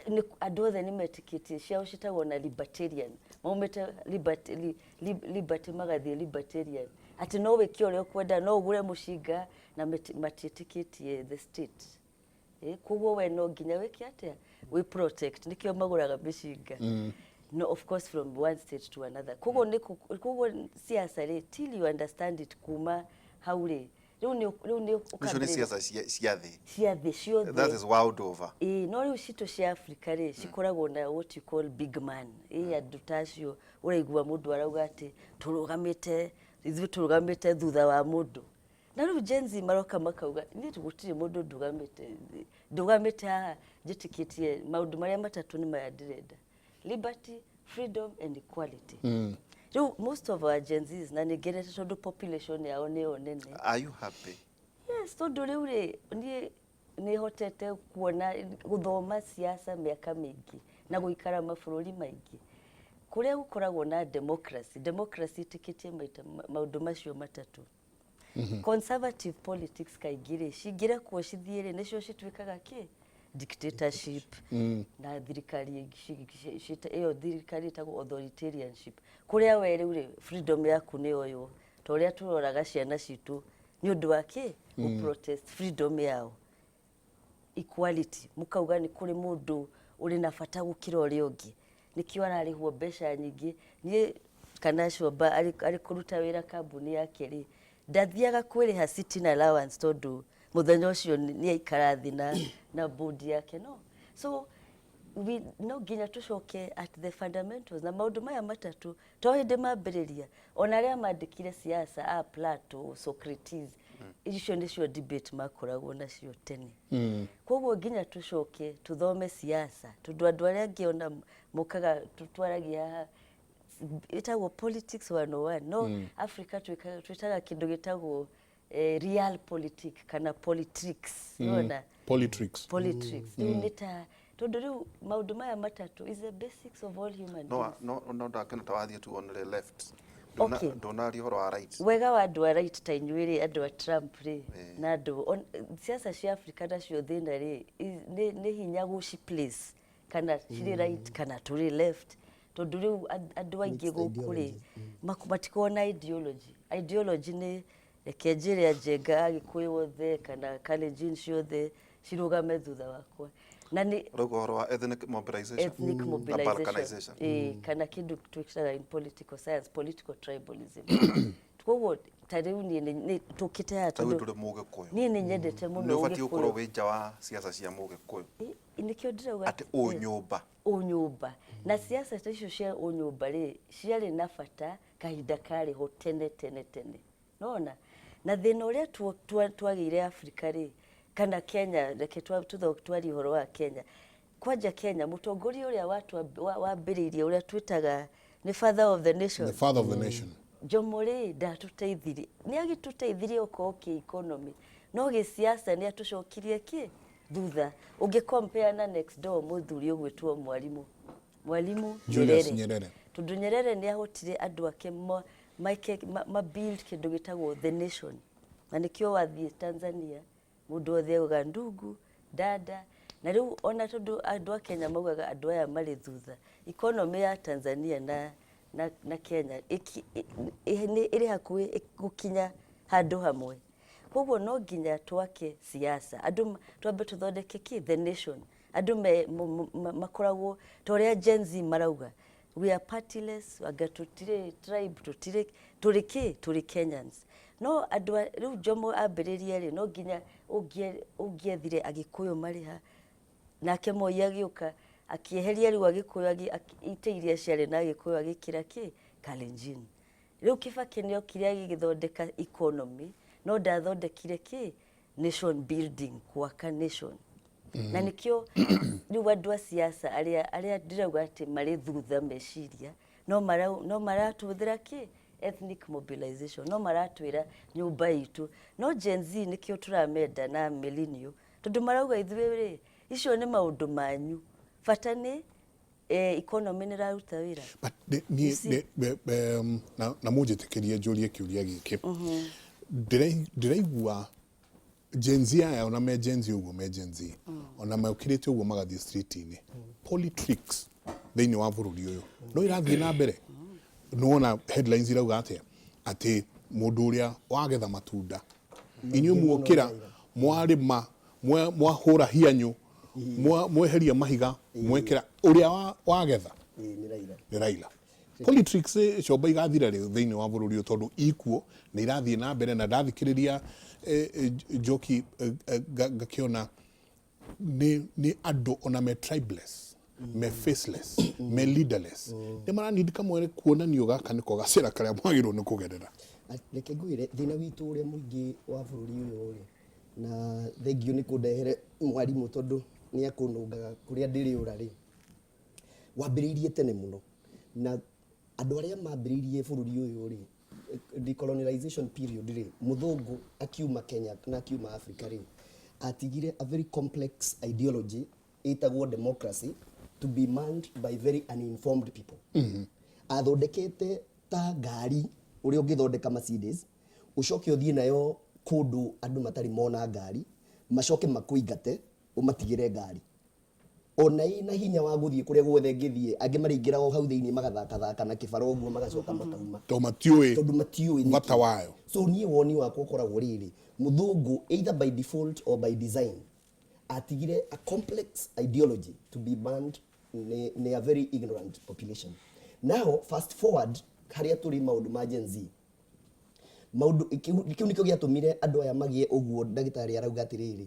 nĩ andũ othe nĩ metĩkĩtie ciao citagwo na libertarian, maumĩte liberty, liberty magathiĩ libertarian, atĩ no wĩke ũrĩa ũkwenda, no ũgũre mũcinga, na matiĩtĩkĩtie the state. Koguo we no nginya wĩke atĩa? Wĩ protect, nĩkĩo magũraga mĩcinga. No, of course, from one state to another. Koguo nĩ koguo siasa rĩ, till you understand it kuma hau rĩ, rĩu nĩ Icio nĩ ũkambĩrĩria- siasa cia thĩ. Cia thĩ ciothe. That is world over. Ĩĩ, no rĩu citũ cia Africa rĩ, cikoragwo na what you call big man. Ĩ, andũ ta acio ũraigua mũndũ arauga atĩ tũrũgamĩte, ithuĩ tũrũgamĩte thutha wa mũndũ. Na rĩu Gen Z maroka makauga, niĩ gũtirĩ mũndũ ndũgamĩte haha, njĩtĩkĩtie maũndũ marĩa matatũ nĩ maya ndĩrenda: liberty, freedom and equality. Rĩu most of our Gen Zs, na nĩ ngenete tondũ population yao nĩyo nene. Are you happy? Yes, tondũ rĩu rĩ, niĩ nĩ hotete kuona gũthoma siasa mĩaka mĩingĩ na gũikara mabũrũri maingĩ kũrĩa gũkoragwo na democracy. Democracy ĩtĩkĩtie maita maũndũ macio matatũ. Conservative politics kaingĩ rĩ, cingĩrekwo cithiĩ rĩ, nĩcio cituĩkaga kĩ dictatorship na thirikari ĩyo thirikari ĩtagwo authoritarianship, kũrĩa we rĩu rĩ, freedom yaku nĩ yoywo, ta ũrĩa tũroraga ciana citũ nĩ ũndũ wa kĩ protest freedom yao. Equality, mũkauga nĩ kũrĩ mũndũ ũrĩ na bata gũkĩra ũrĩa ũngĩ, nĩkĩo ararĩhwo mbeca nyingĩ. Niĩ kana Comba arĩ kũruta wĩra kambuni yake rĩ, ndathiaga kwĩrĩha sitting allowance, tondũ mũthenya ũcio nĩ aikara thĩ na board yake. No so we no nginya tũcoke at the fundamentals na maũndũ maya matatũ, to hĩndĩ mambĩrĩria, ona arĩa mandĩkire siasa a Plato, Socrates, icio nĩcio debate makoragwo nacio tene. Koguo nginya tũcoke tũthome siasa, tondũ andũ arĩa angĩ ona mokaga twaragia haha ĩtagwo politics 101, no Africa twĩtaga kĩndũ gĩtagwo real politic kana politricks, nĩwona? Politricks. Politricks. Rĩu nĩ ta tondũ rĩu maũndũ maya matatũ is the basics of all human No beings. No ndakena ta wathiĩ tu on the left. Okay. Ndũnaria ũhoro wa right. Wega wa andũ a right ta inyuĩ rĩ, andũ a Trump rĩ, na andũ siasa cia Africa nacio thĩna rĩ, nĩ hinya gũci place kana cirĩ right kana tũrĩ left, tondũ rĩu andũ aingĩ Mixed gũkũ rĩ, ideologies. matikoragwo na ideology. Ideology nĩ reke njĩre Anjenga, Agĩkũyũ othe kana Kalenjin ciothe cirũgame thutha wakwa, na nĩ Ũrauga ũhoro wa ethnic mobilization. Ethnic Na mobilization. balkanization. Ĩĩ, kana kĩndũ twĩtaga in political science political tribalism. Koguo ta rĩu niĩ nĩ tũkĩte haha Ta rĩu tondũ ndũrĩ Mũgĩkũyũ. Niĩ nĩ nyendete mũno Nĩ ũbatiĩ gũkorwo Ũgĩkũyũ. wĩ nja wa siasa cia Mũgĩkũyũ. Ĩ, nĩkĩo ndĩrauga Atĩ ũnyũmba. Ũnyũmba na siasa ta icio cia ũnyũmba rĩ, ciarĩ na bata kahinda karĩ ho tene tene tene, nona na thĩna ũrĩa twagĩire Afrika rĩ, kana Kenya, reke twarie ũhoro wa Kenya kwanja. Kenya, mũtongoria ũrĩa wambĩrĩirie ũrĩa twĩtaga nĩ father of the nation, The father of the nation. Jomo rĩ, ndatũteithirie, nĩ agĩtũteithirie okorwo kĩ economy, no gĩsiasa nĩ atũcokirie kĩ Thutha ũngĩ compare na next door, mũthuri ũgwĩtwo Mwalimu Julius Nyerere. Nyerere. Tondũ Nyerere nĩ ahotire andũ ake ma build kĩndũ gĩtagwo the nation, na nĩkĩo wathiĩ Tanzania mũndũ wothe augaga ndugu dada. Na rĩu ona tondũ andũ a Kenya maugaga andũ aya marĩ thutha, economy ya Tanzania na Kenya nĩ ĩrĩ hakuhĩ gũkinya handũ hamwe. Koguo no nginya twake siasa, andũ twambe tũthondeke kĩ the nation, andũ makoragwo ta ũrĩa Gen Z marauga, "We are partyless, anga tũtirĩ tribe, tũtirĩ, tũrĩ kĩ, tũrĩ Kenyans." No andũ rĩu Jomo ambĩrĩrie rĩ, no nginya ũngĩethire Agĩkũyũ marĩ ha. Nake Moi agĩũka akĩeheria rĩu Agĩkũyũ, itĩ iria ciarĩ na Agĩkũyũ, agĩkĩra kĩ Kalenjin. Rĩu Kibaki nĩ okire agĩgĩthondeka economy, no ndathondekire kĩ nation building, gwaka nation. Na nĩkĩo rĩu andũ a siasa arĩa ndĩrauga atĩ marĩ thutha meciria, no maratũhũthĩra kĩ ethnic mobilization, no maratwĩra nyũmba itũ. No Gen Z nĩkĩo tũramenda na millennial, tondũ marauga ithuĩ rĩ, icio nĩ maũndũ manyu, bata nĩ economy nĩ ĩraruta wĩra. But niĩ na mũnjĩtĩkĩrie njũrie kĩũria gĩkĩ. Ndĩraigua Gen Z aya, ona me Gen Z ũguo, me Gen Z, ona mokĩrĩte ũguo magathiĩ street-inĩ, politics thĩinĩ wa bũrũri ũyũ no irathiĩ na mbere. Nĩwona headlines irauga atĩa? Atĩ mũndũ ũrĩa wagetha matunda, inyuĩ muokĩra, mwarĩma, mwahũra hianyũ, mweheria mahiga, mwekĩra ũrĩa wagetha Ĩĩ, nĩ Raila. Nĩ Raila. Politics comba igathira rĩ thĩinĩ wa bũrũri ũyũ? Tondũ ikuo nĩ irathiĩ na mbere, na ndathikĩrĩria Njoki ngakĩona nĩ andũ ona me tribeless, me faceless, me leaderless, nĩ maranindi kamwe kuonanio gaka nĩko gacĩra karĩa mwagĩrĩirwo nĩ kũgerera. Reke ngwĩre thĩna witũ ũrĩa mũingĩ wa bũrũri ũyũ rĩ, na thengio nĩ kũndehere mwarimũ tondũ nĩ akũnũngaga kũrĩa ndĩrĩũra rĩ, wambĩrĩirie tene mũno na andũ arĩa mambĩrĩirie bũrũri ũyũ rĩ, decolonization period rĩ, mũthũngũ akiuma Kenya na akiuma Africa rĩ, atigire a very complex ideology ĩtagwo democracy to be manned by very uninformed people. Athondekete ta ngari ũrĩa ũngĩthondeka Mercedes, ũcoke ũthiĩ nayo kũndũ andũ matarĩ mona ngari, macoke makũingate ũmatigĩre ngari ona ĩna hinya wa gũthiĩ kũrĩa guothe ĩngĩthiĩ. Angĩ marĩingĩra o hau thĩinĩ magathakathaka na kĩbara ũguo, magacoka makauma. Tondũ matiũĩ tondũ matiũĩ nĩkĩ. Bata wayo. So niĩ woni wakwa ũkoragwo rĩrĩ, mũthũngũ either by default or by design atigire a complex ideology to be banned nĩ a very ignorant population. Now fast forward harĩa tũrĩ, maũndũ ma Gen Z, maũndũ kĩu nĩkĩo gĩatũmire andũ aya magĩe ũguo. Ndagĩtarĩ arauga atĩrĩrĩ,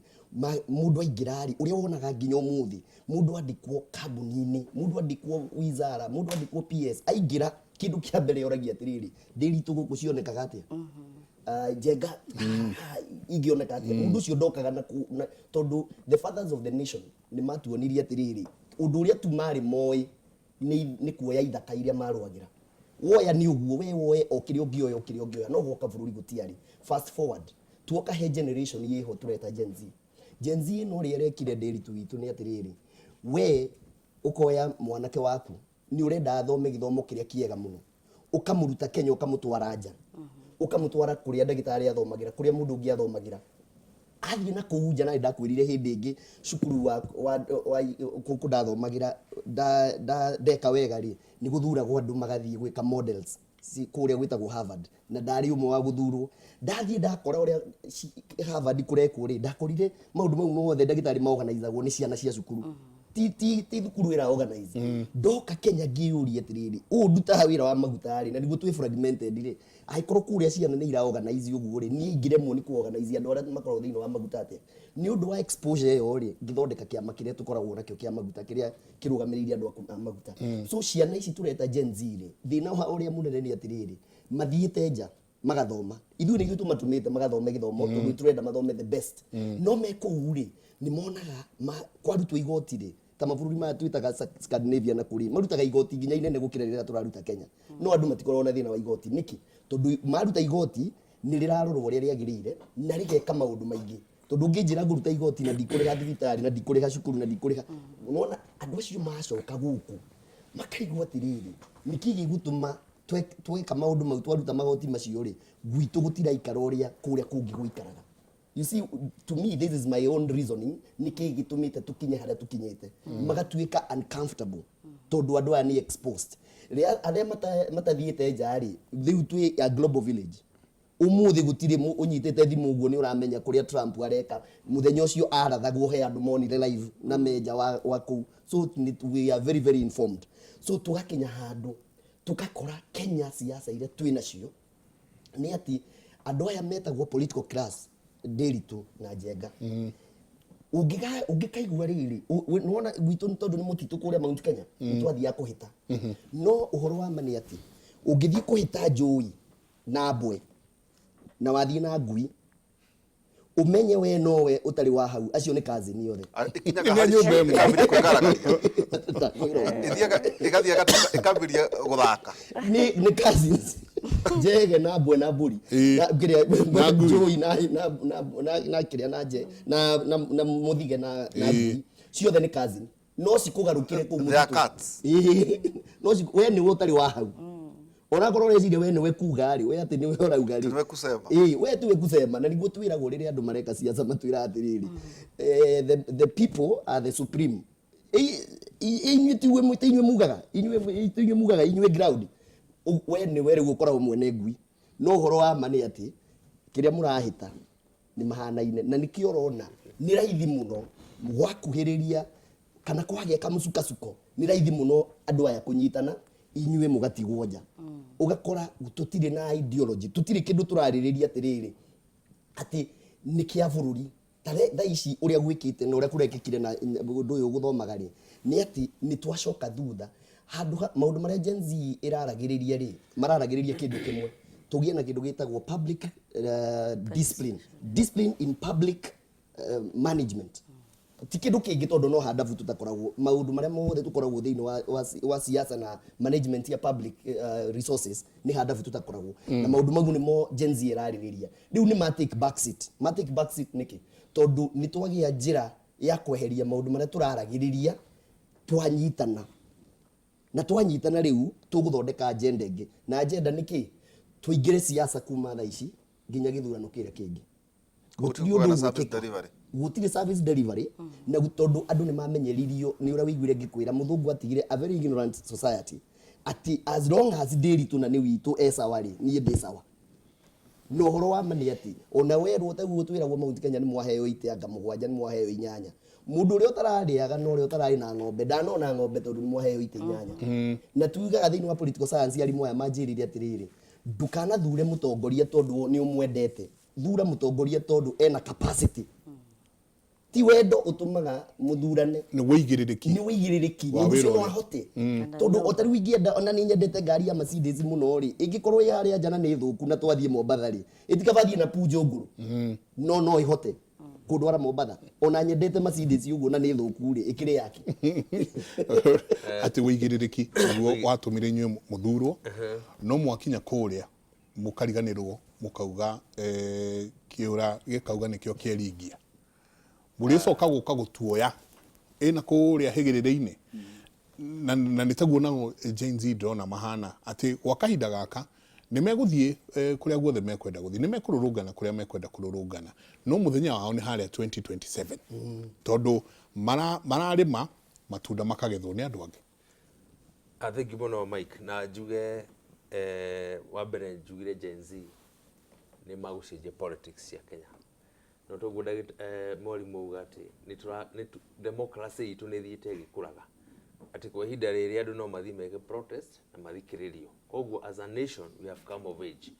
mũndũ aingĩra rĩ, ũrĩa wonaga nginya ũmũthĩ, mũndũ andĩkwo kambuni-inĩ, mũndũ andĩkwo wizara, mũndũ andĩkwo PS, aingĩra kĩndũ kĩa mbere oragia atĩrĩrĩ, ndĩritũ gũkũ cionekaga atĩa? Ah, njenga ingĩoneka atĩa? Mũndũ ũcio ndokaga na tondũ the fathers of the nation nĩ matuonirie atĩrĩrĩ, ũndũ ũrĩa tu marĩ moĩ nĩ kuoya ithaka iria marũagĩra. Woya nĩ ũguo, we woe o kĩrĩa ũngĩoya, o kĩrĩa ũngĩoya, no gwoka bũrũri gũtiarĩ. Fast forward tuoka he generation ĩho tũreta Gen Z. Gen Z ĩno ũrĩa ĩrekire ndĩritũ witũ nĩ atĩrĩrĩ, we ũkoya mwanake waku, nĩ ũrenda athome gĩthomo kĩrĩa kĩega mũno, ũkamũruta Kenya, ũkamũtwara nja, ũkamũtwara kũrĩa ndagĩtarĩ athomagĩra, kũrĩa mũndũ ũngĩ athomagĩra. Athiĩ na kũu nja, na ndakwĩrire hĩndĩ ĩngĩ cukuru wa kũkũ ndathomagĩra, ndeka wega rĩ, nĩ gũthuragwo andũ magathiĩ gwĩka models kũrĩa gwĩtagwo Harvard, na ndarĩ ũmwe wa gũthurwo. Ndathiĩ ndakora ũrĩa Harvard kũrekwo rĩ, ndakorire maũndũ mau mothe ndagĩtarĩ maorganizagwo nĩ ciana cia cukuru, ti thukuru ĩra organize. Ndoka Kenya ngĩyũria atĩrĩrĩ, ũũ ndutaga wĩra wa maguta rĩ, na nĩguo twĩ fragmented rĩ, angĩkorwo kũrĩa ciana nĩ ira organize ũguo rĩ, niĩ ingĩremwo nĩ ku organize andũ arĩa makoragwo thĩinĩ wa maguta atĩa? Nĩ ũndũ wa exposure ĩyo rĩ, ngĩthondeka kĩama kĩrĩa tũkoragwo nakĩo kĩa maguta, kĩrĩa kĩrũgamĩrĩire andũ a maguta. So ciana ici tũreta Gen Z rĩ, thĩna wa ũrĩa mũnene nĩ atĩrĩrĩ, mathiĩte nja magathoma, ithuĩ nĩ ithuĩ tũmatũmĩte magathome gĩthomo tondũ tũrenda mathome the best, no me kũu rĩ, nĩ monaga kwarutwo igoti rĩ, ta mabũrũri maya twĩtaga Scandinavia na kũrĩ marutaga igoti nginya inene gũkĩra rĩrĩa tũraruta Kenya, no andũ matikoragwo na thĩna wa igoti. Nĩkĩ? Tondũ maruta igoti nĩ rĩrarorwo ũrĩa rĩagĩrĩire na rĩgeka maũndũ maingĩ. Tondũ ũngĩnjĩra ngũruta igoti na ndikũrĩha thibitarĩ na ndikũrĩha cukuru na ndikũrĩha, nona andũ acio macoka gũkũ makarigwo atĩrĩrĩ, nĩkĩ gĩgũtũma tweka maũndũ mau, twaruta magoti macio rĩ, gwitũ gũtiraikara ũrĩa kũrĩa kũngĩ gũikaraga? You see, to me, this is my own reasoning, nĩkĩ gĩtũmĩte tũkinye harĩa tũkinyĩte, magatuĩka uncomfortable tondũ andũ aya nĩ exposed. Rĩa arĩa matathiĩte nja rĩ, rĩu twĩ a global village. Ũmũthĩ gũtirĩ ũnyitĩte thimũ ũguo nĩ ũramenya kũrĩa Trump areka. Mũthenya ũcio arathagwo he andũ monire live na menja wa kũu. So we are very very informed. So tũgakinya handũ tũgakora Kenya siasa iria twĩ nacio nĩ atĩ andũ aya metagwo political class, Ndĩritũ na Njenga, ũngĩkaigua rĩrĩ, nĩwona gwitũ nĩ tondũ nĩ mũtitũ kũrĩa Mount Kenya, nĩ twathiaga kũhĩta. No ũhoro wa ma nĩ atĩ ũngĩthiĩ kũhĩta njũi na mbwe na wathiĩ na ngui, ũmenye we nowe ũtarĩ wa hau, acio nĩ cousin othe. Ĩkinyaga Nĩ harĩ nyũmba ĩmwe. Ĩkambĩrĩria kwĩgaragaria. Ndakwĩra ũguo. Ĩthiaga ĩgathiĩ ĩkambĩrĩria gũthaka. Nĩ cousins, njege na mbwe na mbũri na kĩrĩa Na ngui. Njũi na kĩrĩa na nje na mũthige na ngui ciothe nĩ cousin, no cikũgarũkĩre kũu They are mũtitũ. cats. Ĩĩ. No we nĩwe ũtarĩ wa hau, onakorwo ũreciria we nĩwe kuga rĩ, we atĩ nĩwe ũrauga rĩ, Nĩwe kusema. Ĩĩ, we tiwe kusema. Na nĩguo twĩragwo rĩrĩa andũ mareka siasa, matwĩraga atĩrĩrĩ, the people are the supreme. Inyuĩ tiwe, ti inyuĩ mugaga, inyuĩ ti inyuĩ mugaga, inyuĩ ground. We nĩwe rĩu ũkoragwo mwene ngui. No ũhoro wa ma nĩ atĩ kĩrĩa mũrahĩta nĩ mahanaine, na nĩkĩo ũrona nĩ raithi mũno gwakuhĩrĩria kana kwagĩa kamũcukasuko, nĩ raithi mũno andũ aya kũnyitana, inyuĩ mũgatigwo nja. Ũgakora tũtirĩ na ideology, tũtirĩ kĩndũ tũrarĩrĩria atĩrĩrĩ atĩ nĩ kĩa bũrũri. Ta thaa ici ũrĩa gwĩkĩte na ũrĩa kũrekĩkire na ũndũ ũyũ gũthomaga rĩ, nĩ atĩ nĩ twacoka thutha handũ maũndũ marĩa Gen Z ĩraragĩrĩria rĩ, mararagĩrĩria kĩndũ kĩmwe, tũgĩe na kĩndũ gĩtagwo public discipline, discipline in public management. Ti kĩndũ kĩngĩ, tondũ no handabu tũtakoragwo maũndũ marĩa mothe tũkoragwo thĩinĩ wa siasa na management ya public resources, nĩ handabu tũtakoragwo na maũndũ mau nĩmo Gen Z ĩrarĩrĩria. Rĩu nĩ ma take back seat. Ma take back seat nĩkĩ? Tondũ nĩ twagĩa njĩra ya kweheria maũndũ marĩa tũraragĩrĩria, twanyitana na twanyitana rĩu tũgũthondeka agenda ĩngĩ. Na agenda nĩ kĩ? Tũingĩre siasa kuma thaa ici nginya gĩthurano kĩrĩa kĩngĩ. Gũtirĩ Gũtirĩ ũndũ na service ũgwĩkĩka. delivery. Gũtirĩ service delivery na tondũ andũ nĩ mamenyeririo nĩ ũrĩa wĩiguire ngĩkwĩra mũthũngũ atigire a very ignorant society, atĩ as long as ndĩritũ na nĩ witũ e sawa rĩ, niĩ ndĩ sawa. Na ũhoro wa ma nĩ atĩ ona werwo taguo twĩragwo Mount Kenya nĩ mwaheo itĩ anga mũgwanja, nĩ mwaheo inyanya, mũndũ ũrĩa ũtararĩaga na ũrĩa ũtararĩ na ng'ombe ndanona ng'ombe tondũ nĩ mwaheo itĩ inyanya. Na tugaga thĩinĩ wa political science, arimũ aya manjĩrire atĩrĩrĩ, ndũkanathure mũtongoria tondũ nĩ ũmwendete, thura mũtongoria tondũ ena capacity. Ti wendo ũtũmaga mũthurane. Nĩ wĩigĩrĩrĩki. Nĩ wĩigĩrĩrĩki Wa mũndũ ũcio wĩra no ũyũ. ahote, tondũ o ta rĩu ingĩenda, ona nĩ nyendete ngari ya Mercedes mũno rĩ, ĩngĩkorwo ĩ harĩa nja na nĩ thũku na twathiĩ Mombatha rĩ, ĩtikaba thiĩ na Peugeot ngũrũ, no ĩhote kũndwara Mombatha? Ona nyendete Mercedes ũguo na nĩ thũku rĩ, ĩkĩrĩ yake. Atĩ wĩigĩrĩrĩki nĩguo watũmire inyuĩ mũthurwo, no mwakinya kũrĩa mũkariganĩrwo, mũkauga kĩũra gĩkauga nĩkĩo kĩeringia, mũrĩcoka gũka gũtuoya ĩna kũrĩa hĩgĩrĩrĩ-inĩ. Na nĩ taguo nao Gen Z ndĩrona mahana, atĩ gwa kahinda gaka nĩ megũthiĩ kũrĩa guothe mekwenda gũthiĩ, nĩ mekũrũrũngana kũrĩa mekwenda kũrũrũngana, no mũthenya wao nĩ harĩa 2027, tondũ mararĩma matunda makagethwo nĩ andũ angĩ. Ah, thank you mũno, Mike. Na njuge wa mbere njugire Gen Z nĩ magũcenjia politics cia Kenya, no toguo mwarimũ auga atĩ democracy itũ nĩ ĩthiĩte ĩgĩkũraga, atĩ kwa ihinda rĩrĩ andũ no mathiĩ meke protest na mathikĩrĩrio. Koguo as a nation we have come of age.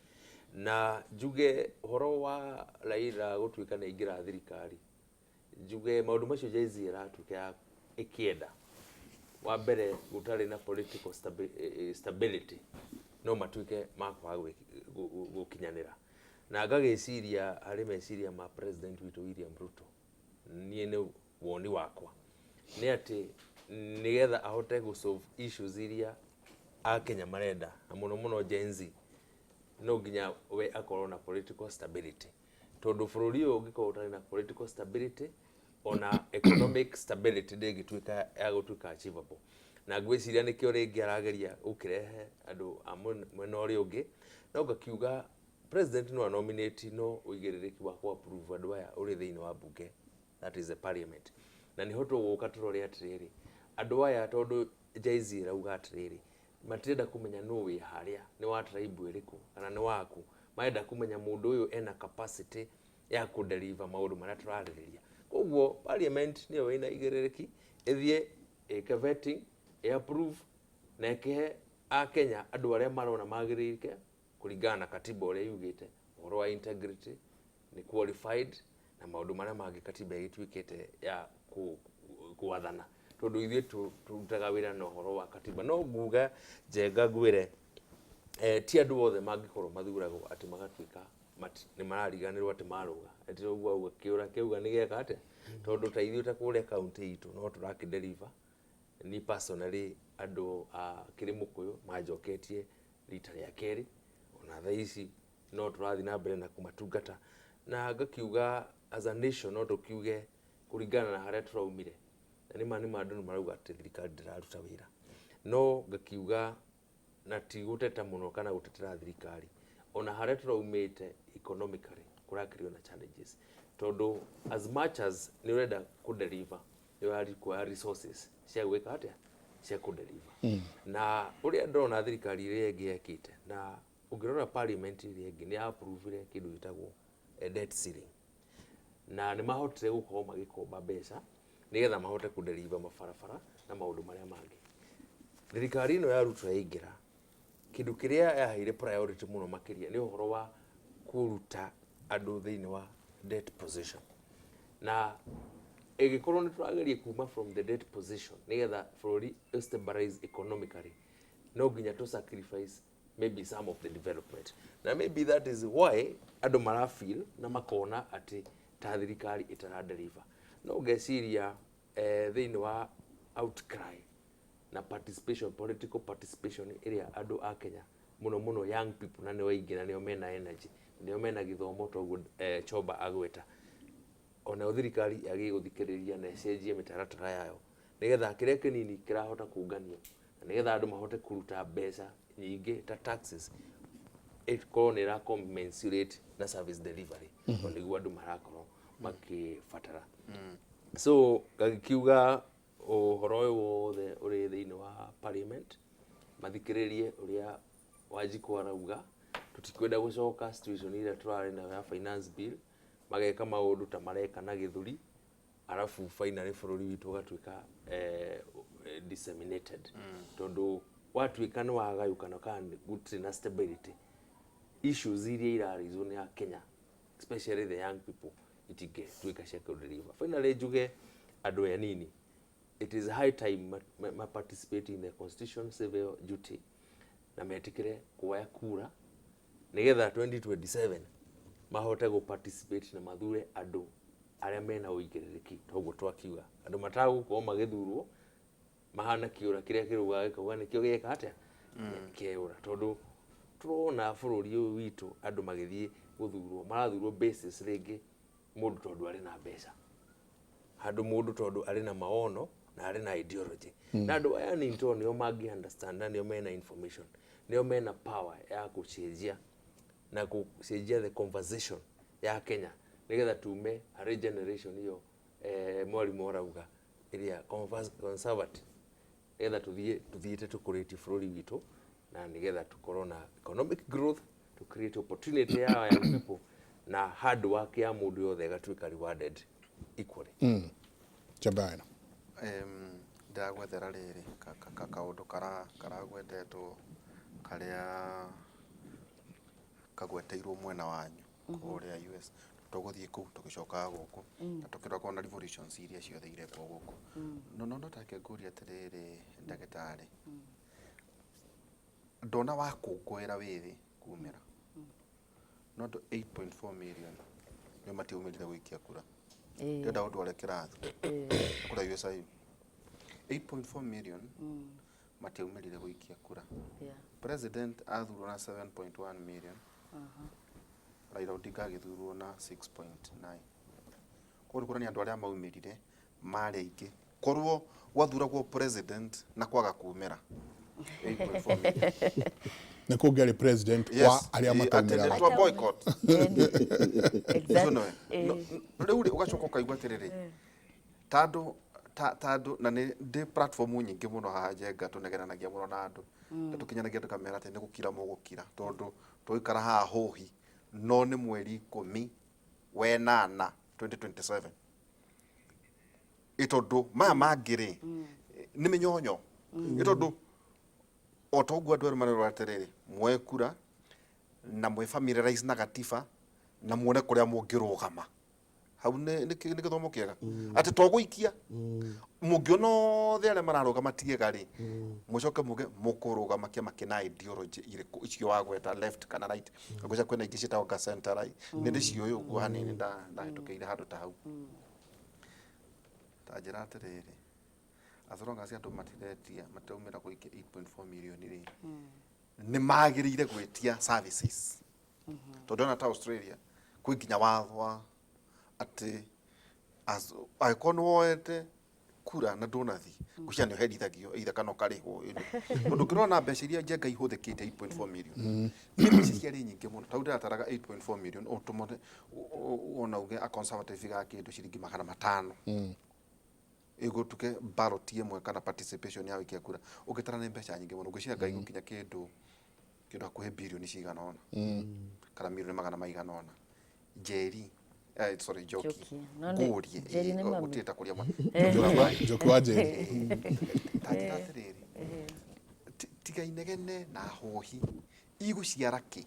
Na njuge ũhoro wa Raila gũtuĩka nĩ aingĩra thirikari, njuge maũndũ macio Gen Z ĩratuĩka ya ĩkĩenda, wa mbere gũtarĩ na political stability, no matuĩke ma kwaga gũkinyanĩra. Na ngagĩciria harĩ meciria ma president witũ William Ruto, niĩ nĩ woni wakwa nĩ atĩ nĩgetha ahote gũ solve issues iria akenya marenda, na mũno mũno Gen Z, no nginya we akorwo na political stability. Tondũ bũrũri ũyũ ũngĩkorwo ũtarĩ na political stability, ona economic stability ndĩngĩtuĩka ya gũtuĩka achievable. Na ngwĩciria nĩkĩo rĩngĩ arageria gũkĩrehe andũ a mwena ũrĩa ũngĩ. No ngakiuga president no anominate, no ũigĩrĩrĩki wa kũ approve andũ aya ũrĩ thĩinĩ wa bunge, that is the parliament. Na nĩho tũgũka tũrore atĩrĩrĩ, andũ aya, tondũ Gen Z ĩrauga atĩrĩrĩ, matirenda kũmenya nũ wĩ harĩa, nĩ wa tribe ĩrĩkũ kana nĩ waku. Marenda kũmenya mũndũ ũyũ ena capacity ya kũdeliver maũndũ marĩa tũrarĩrĩria. Koguo parliament nĩyo ĩna igĩrĩrĩki ĩthiĩ ĩke vetting, ĩ approve na ĩkĩhe akenya andũ arĩa marona magĩrĩire kũringana na katiba ũrĩa yugĩte ũhoro wa integrity, nĩ qualified na maũndũ marĩa mangĩ katiba ĩgĩtuĩkĩte ya gwathana, tondũ ithuĩ tũrutaga wĩra na ũhoro wa katiba. No nguga njenga ngwĩre, ti andũ othe mangĩkorwo mathuragwo atĩ magatuĩka nĩ marariganĩrwo atĩ marũga, atĩ ũguo auga kĩũra kĩauga nĩ gĩeka atĩa. Tondũ ta ithuĩ ta kũrĩa kaunti itũ no tũrakĩdeliver. Ni personally, andũ a Kĩrĩmũkũyũ manjoketie rita rĩa kerĩ, ona thaa ici no tũrathiĩ na mbere na kũmatungata. Na ngakiuga as a nation no tũkiuge kũringana na harĩa tũraumire, na nĩ ma andũ nĩ marauga atĩ thirikari ndĩraruta wĩra. No ngakiuga na ti gũteta mũno kana gũtetera thirikari, ona harĩa tũraumĩte economically kũrakĩrĩ na challenges, tondũ as much as nĩ ũrenda kũdeliver, nĩ ũra require resources cia gwĩka atĩa, cia kũdeliver. Na ũrĩa ndĩrona thirikari ĩrĩa ĩngĩ yekĩte, na ũngĩrora parliament ĩrĩa ĩngĩ nĩ approvire kĩndũ gĩtagwo debt ceiling, na nĩ mahotire gũkorwo magĩkomba mbeca nĩgetha mahote kũdeliver mabarabara na maũndũ marĩa mangĩ. Thirikari ĩno ya Ruto yaingĩra, kĩndũ kĩrĩa yaheire priority mũno makĩria nĩ ũhoro wa kũruta andũ thĩinĩ wa debt position. Na ĩgĩkorwo nĩ tũrageria kuma from the debt position nĩgetha bũrũri stabilize economically, no nginya tũ sacrifice maybe some of the development. Na maybe that is why andũ mara feel na makona atĩ ta thirikari ĩtara deliver. No ngeciria thĩinĩ wa outcry na participation, political participation ĩrĩa andũ a Kenya, mũno mũno young people, na nĩo aingĩ na nĩo mena energy, nĩo mena gĩthomo, toguo Choba agweta, onayo thirikari yagĩrĩire gũthikĩrĩria na ĩcenjie mĩtaratara yayo nĩgetha kĩrĩa kĩnini kĩrahota kũnganio na nĩgetha andũ mahote kũruta mbeca nyingĩ ta taxes ĩkorwo nĩ ĩra commensurate na service delivery, tondũ nĩguo andũ marakorwo makĩbatara. So ngagĩkiuga ũhoro ũyũ wothe ũrĩ thĩinĩ wa parliament, mathikĩrĩrie ũrĩa Wanjikũ arauga. Tũtikwenda gũcoka situation ĩrĩa tũrarĩ nayo ya finance bill, mageka maũndũ ta mareka na gĩthũri, arabu finally bũrũri witũ ũgatuĩka disseminated, tondũ watuĩka nĩ wagayũkana kana gũtirĩ na stability, issues iria iraraiswo nĩ Akenya, especially the young people, itingĩtuĩka cia kũdeliver. Finally njuge andũ anini, it is high time ma participate in the constitution civil duty na metĩkĩre kuoya kura nĩgetha 2027 mahote gũ participate na mathure andũ arĩa mena ũigĩrĩrĩki. Toguo twakiuga andũ matagũkorwo magĩthurwo mahana kĩũra kĩrĩa kĩraugaga gĩkauga nĩkĩo gĩeka atĩa kĩũra, tondũ tũrona bũrũri ũyũ witũ andũ magĩthiĩ gũthurwo marathurwo basis rĩngĩ mũndũ tondũ arĩ na mbeca, handũ mũndũ tondũ arĩ na maono na arĩ na ideology. Na andũ aya nĩ tondũ nĩo mangĩ understand na nĩo mena information, nĩo mena power ya gũcenjia na gũcenjia the conversation ya Kenya nĩgetha tume harĩ generation ĩyo mwarimũ arauga ĩrĩa conservative, nĩgetha tũthiĩ tũthiĩte tũkũrĩtie bũrũri witũ na nĩgetha tũkorwo na economic growth, to create opportunity ya young people na hard work ya mũndũ yothe ĩgatuĩka rewarded equally. Chabana. Ndĩragwethera rĩrĩ kaũndũ karagwetetwo karĩa kagweteirwo mwena wanyu kũrĩa US. Tũgũthiĩ kũu tũgĩcokaga gũkũ na tũkĩrora kuona revolutions iria ciothe irekwo gũkũ. No take ngũrie atĩrĩrĩ, ndagĩtarĩ, ndona wakũngũĩra wĩthĩ kumĩra, no andũ 8.4 million nĩo matiaumĩrire gũikia kura. Ndĩrenda ũndware kĩrathi kũrĩa USIU. 8.4 million matiaumĩrire gũikia kura. President athurwo na 7.1 million. Raila Odinga agĩthurwo na 6.9. Koguo nĩ kuonania andũ arĩa maumĩrire marĩ aingĩ. Korwo gwathuragwo president na kwaga kumĩra 8.4 million. Nä kå ngä arä president wa arä a Atĩ mataumä nĩ twa boycott. Exactly. Ũcio nĩwe. Rĩu rĩ ũgacoka ũkaigua atĩrĩrĩ, tandũ tandũ na nĩ ndĩ platform nyingĩ mũno haha Njenga tũnegenanagia mũno na andũ, na tũkinyanagia tũkamera atĩ nĩ gũkira mũgũkira, tondũ tũgũikara haha hũhi no nĩ mweri 18 2027, ĩ tondũ maya mangĩ rĩ nĩ mĩnyonyo, ĩ tondũ o ta ũguo andũ erũ marerwo atĩrĩrĩ, muoe kura na mwĩ familiarize na gatiba na muone kũrĩa mũngĩrũgama hau. Nĩ gĩthomo kĩega atĩ to gũikia mũngĩona othe arĩa mararũgama tiega rĩ, mũcoke muge mũkũrũgama kĩama kĩna ideology irĩkũ, icio wagweta, left kana right. Ngwĩciria kwĩna ingĩ ciĩtagwo ka center right, nĩ ndĩciũĩ ũguo hanini, ndahĩtũkĩire handũ ta hau. Ta njĩra atĩrĩrĩ, as long as andũ matiretia, matiraumĩra gũikia 8.4 million rĩ, nĩ magĩrĩire gwĩtia services, tondũ ona ta Australia kwĩ nginya watho wa atĩ angĩkorwo nĩ woete kura na ndũnathiĩ ngwĩciria nĩ ũherithagio either kana ũkarĩhwo, tondũ ũngĩrora na mbeca iria Njenga ihũthĩkĩte, 8.4 million nĩ mbeca ciarĩ nyingĩ mũno. Tau ndĩrataraga 8.4 million ũtũmone wona uge a Conservative ga kĩndũ ciringi 500 ĩgũtuke ballot ĩmwe kana participation ya gũikia kura, ũngĩtara nĩ mbeca nyingĩ mũno. Ngwĩciria Ngai gũkinya kĩndũ hakuhĩ birioni cigana ũna kana milioni magana maigana ũna. Njeri, sorry, Njoki. Njoki. No ngũrie Njeri nĩ mami. Gũtirĩ ta kũrĩa Njoki wa Njeri. Ta njĩra atĩrĩrĩ, tiga inegene na hohi igũciara kĩ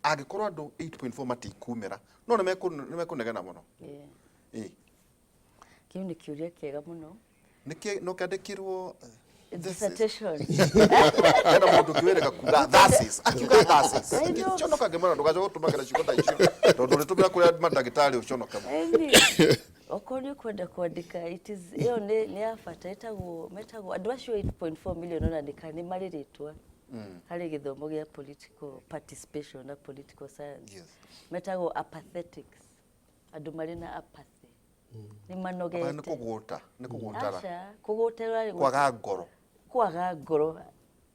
angĩkorwo andũ 8.4 matikumĩra, no nĩ mekũnegena mũno. Ĩ. Kĩu nĩ kĩũria kĩega mũno. Nĩkĩ no kĩandĩkirwo Dissertation. Hena mũndũ ũngĩ kuga thesis, akiuga thesis. I know. Conoka ngĩmwĩra ndũgacoke gũtũmagĩra ciugo ta icio, tondũ ũrĩtũmĩra kũrĩa mandagĩtarĩ ũconoke mũno. Ĩni, okorwo nĩ ũkwenda kwandĩka, it is ĩyo nĩ ya bata. Ĩtagwo, metagwo andũ acio 8.4 million, ona nĩ nĩ marĩ rĩtwa harĩ gĩthomo gĩa political participation na political science. Metagwo apathetics, andũ marĩ na apathy, nĩ Apana, nĩ manogete. Kũgũta nĩ kũgũtara. Aca, kũgũtara kwaga ngoro. Kwaga ngoro,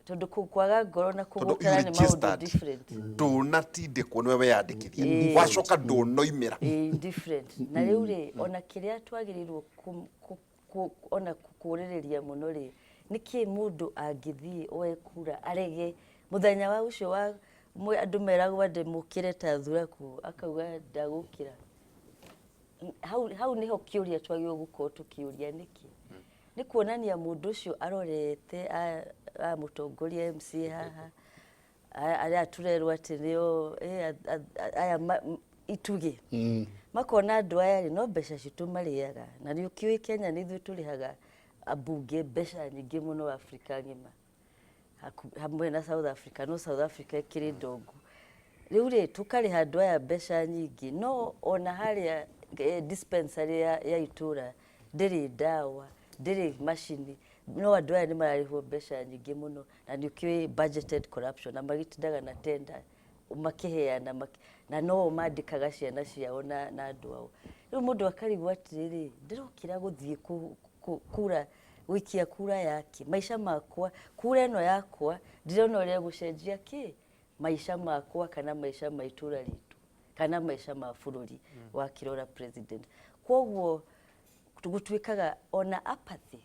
tondũ kwaga ngoro na Tondũ kũgũtara you nĩ maũndũ registered, different. Ndũnatindĩkwo, nĩwe weyandĩkithia, wacoka ndũnoimĩra. Ĩ, different. Na rĩu rĩ, ona kĩrĩa twagĩrĩirwo ona kũrĩrĩria mũno rĩ, nĩkĩ mũndũ angĩthiĩ oe kura arege mũthenya wa ũcio wa andũ meragwo andĩ mũkĩre ta thuraku, akauga ndagũkĩra hau? Nĩho kĩũria twagĩrĩirwo gũkorwo tũkĩũria, nĩkĩ? Nĩ kuonania mũndũ ũcio arorete a mũtongoria MC haha, arĩa tũrerwo atĩ nĩo aya itugĩ, makona andũ aya rĩ, no mbeca citũ marĩaga. Na nĩ ũkĩũĩ Kenya nĩ ithuĩ tũrĩhaga ambunge mbeca nyingĩ mũno Afrika ng'ima, hamwe na South Africa, no South Africa ĩkĩrĩ ndongu. Rĩu rĩ, tũkarĩha andũ aya mbeca nyingĩ, no ona harĩa dispensary ya itũra ndĩrĩ ndawa, ndĩrĩ macini, no andũ aya nĩ mararĩhwo mbeca nyingĩ mũno. Na nĩ ũkĩũĩ budgeted corruption, na magĩtindaga na tender makĩheana na no mandĩkaga ciana ciao na andũ ao. Rĩu mũndũ akarigwo atĩrĩrĩ, ndĩrokĩra gũthiĩ kura, gũikia kura yake, maica makwa, kura ĩno yakwa ndĩrona ũrĩa ĩgũcenjia kĩ maica makwa kana maica ma itũra ritũ kana maica ma bũrũri wakĩrora president. Koguo gũtuĩkaga ona apathy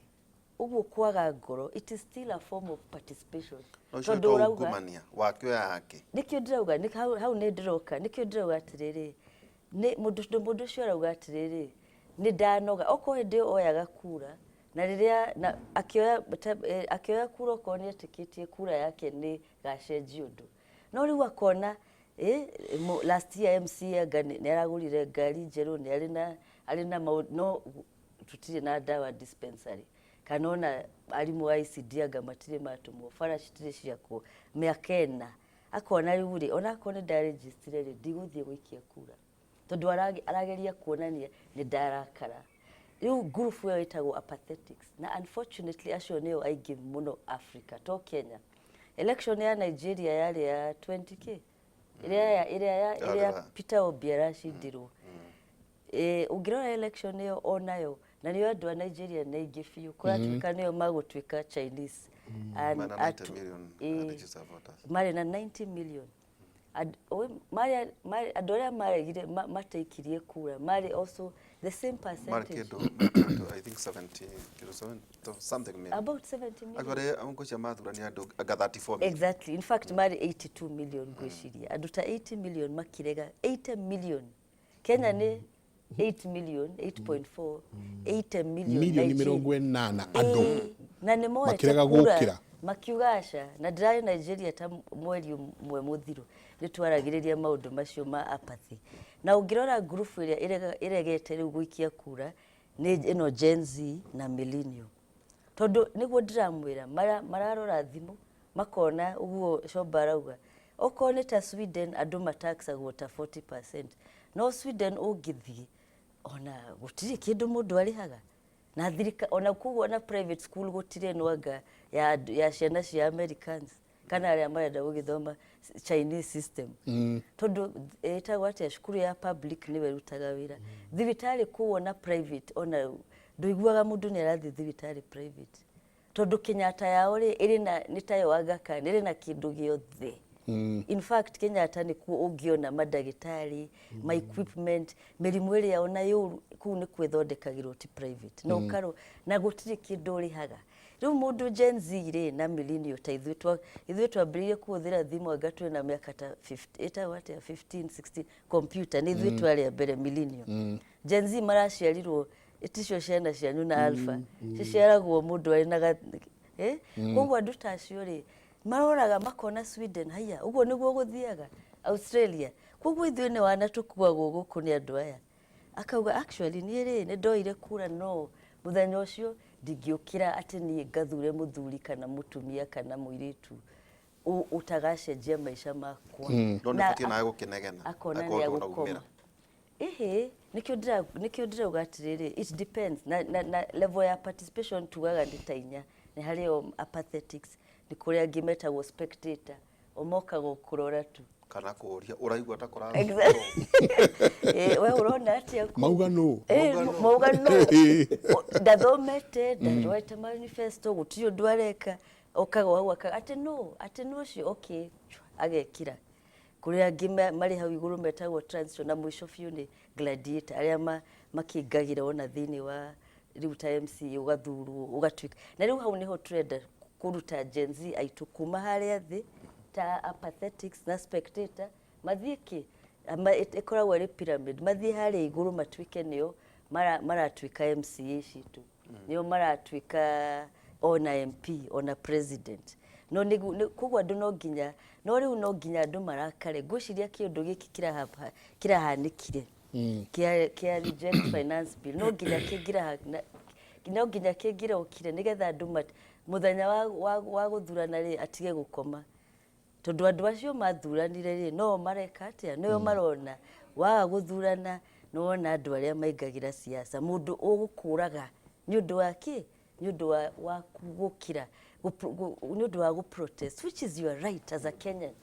ũguo, kwaga ngoro, it is still a form of participation. Ũcio Tondũ to ũrauga ungumania wakĩoya yake. Nĩkĩo ndĩrauga hau nĩ ndĩroka, nĩkĩo ndĩrauga atĩrĩrĩ, nĩ mũndũ ũcio arauga atĩrĩrĩ, nĩ ndanoga. Okorwo hĩndĩ ĩyo oyaga kura na rĩrĩa na akĩoya kura, okorwo nĩ etĩkĩtie kura yake nĩ gacenjia ũndũ, no rĩu akona last year MC anga nĩ aragũrire ngari njerũ, nĩ arĩ na maũndũ, no tũtirĩ na ndawa dispensary, kana ona arimũ a ECD anga matirĩ matũmwo, bara citirĩ ciakwo mĩaka 4. Akona rĩu rĩ, onakorwo nĩ ndarejistire rĩ, ndigũthiĩ gũikia kura, tondũ arageria kuonania nĩ ndarakara. Rĩu ngurubu ĩyo ĩtagwo apathetics, na unfortunately acio nĩo aingĩ mũno Africa, to Kenya. Election ya Nigeria yarĩ ya 20k. Ĩrĩa ya ĩrĩa ya ĩrĩa Yarĩ Peter Obi aracindirwo. Ũngĩrora election ĩyo onayo na nĩyo andũ a Nigeria nĩ aingĩ biũ, kũratuĩka nĩo magũtuĩka Chinese. And Mena 90 million registered voters. Marĩ na 90 million. Andũ arĩa maregire mataikirie kura marĩ also the same Marĩ percentage. kĩndũ, I think 70 kĩndũ 7 something million. About 70 million. Actually, ngwĩciria mathurania andũ anga 34 million. Exactly. In fact, marĩ 82 million ngwĩciria. Andũ ta 80 million makirega. 80 million. Kenya nĩ 8 million, 8.4, 80 million. Milioni Nigeria. 80 andũ Ĩĩ, na nĩ moete makĩrega kura gũkĩra. Makiuga aca. Na ndĩrarĩ Nigeria ta mweri ũmwe mũthiru, nĩ twaragĩrĩria maũndũ macio ma apathy. Na ũngĩrora ngurubu ĩrĩa ĩregete rĩu gũikia kura nĩ ĩno Gen Z na millennial, tondũ nĩguo ndĩramwĩra mararora thimũ makona ũguo Shomba arauga. Okorwo nĩ ta Sweden, andũ mataxagwo ta 40%, no Sweden ũngĩthiĩ ona gũtirĩ kĩndũ mũndũ arĩhaga na thirika ona, koguo ona private school gũtirĩ nwanga ya ciana cia Americans kana arĩa marenda gũgĩthoma Chinese system, tondũ ĩtagwo atĩa, cukuru ya public nĩwe ĩrutaga wĩra. Thibitarĩ kũu ona private, ona ndũiguaga mũndũ nĩ arathiĩ thibitarĩ private, tondũ Kenyatta yao rĩ ĩrĩ na nĩ tayo Aga Khan, ĩrĩ na kĩndũ gĩothe. In fact, Kenyatta nĩkuo ũngĩona mandagĩtarĩ, ma equipment, mĩrimũ ĩrĩa ona yũru kũu nĩkuo ĩthondekagĩrwo, ti private na ũkarwo na gũtirĩ kĩndũ ũrĩhaga. Rĩu mũndũ Gen Z rĩ na millennial ta ithuĩ, ithuĩ twambĩrĩirie kũhũthĩra thimũ anga twĩ na mĩaka ta 50, ĩtagwo atĩa, 15 16, computer nĩ ithuĩ twarĩ a mbere millennial. Gen Z maraciarirwo, ticio ciana cianyu na alpha ciciaragwo mũndũ arĩ na eh? Koguo andũ ta acio rĩ maroraga makona Sweden, haya ũguo nĩguo gũthiaga Australia, koguo ithuĩ nĩ wana tũkuagwo gũkũ nĩ andũ aya. Akauga actually niĩ rĩ nĩ ndoire kura, no mũthenya ũcio ndingĩũkĩra atĩ niĩ ngathure mũthuri kana mũtumia kana mũirĩtu ũtagacenjia maica makwa. No nĩ Na batiĩ nawe gũkĩnegena. Akona Akorwo nĩ ndũna agũkoma. umĩra. Ĩhĩ, nĩkĩo ndĩrauga atĩrĩrĩ, it depends na level ya participation. Tugaga nĩ ta inya. Nĩ harĩ o apathetics, nĩ kũrĩ angĩ metagwo spectator, o mokaga o kũrora tu. Kana kũũria ũraigua ta kũra. Exactly. We ũrona atĩa kũu? Mauga nũ? Mauga no. Ndathomete, ndarorete manifesto, gũtirĩ ũndũ areka, okaga hau atĩ no ũcio, okay, agekira. Kũrĩ angĩ marĩ hau igũrũ metagwo transition, na mũico biũ nĩ gladiator, arĩa makĩingagĩra ona thĩinĩ wa rĩu ta MCA, ũgathurwo ũgatuĩka. Na rĩu hau nĩho tũrenda kũruta Gen Z aitũ kuma harĩa thĩ ta apathetics na spectator, mathiĩ kĩ ĩkoragwo ĩrĩ pyramid, mathiĩ harĩa igũrũ matuĩke nĩo maratuĩka MCA citũ, nĩo maratuĩka ona MP ona president. No koguo andũ no nginya, no rĩu no nginya andũ marakare. Ngwĩciria kĩũndũ gĩkĩ kĩrahanĩkire kĩa reject finance bill, no nginya no nginya kĩngĩrokire nĩgetha andũ mũthenya wa gũthurana rĩ atige gũkoma, tondũ andũ acio mathuranire rĩ no mareka atĩa, nĩo marona waga gũthurana. Nĩwona andũ arĩa maingagĩra siasa, mũndũ ũgũkũraga nĩ ũndũ wa kĩ, nĩ ũndũ wa gũkira, nĩ ũndũ wa gũ protest, which is your right as a Kenyan.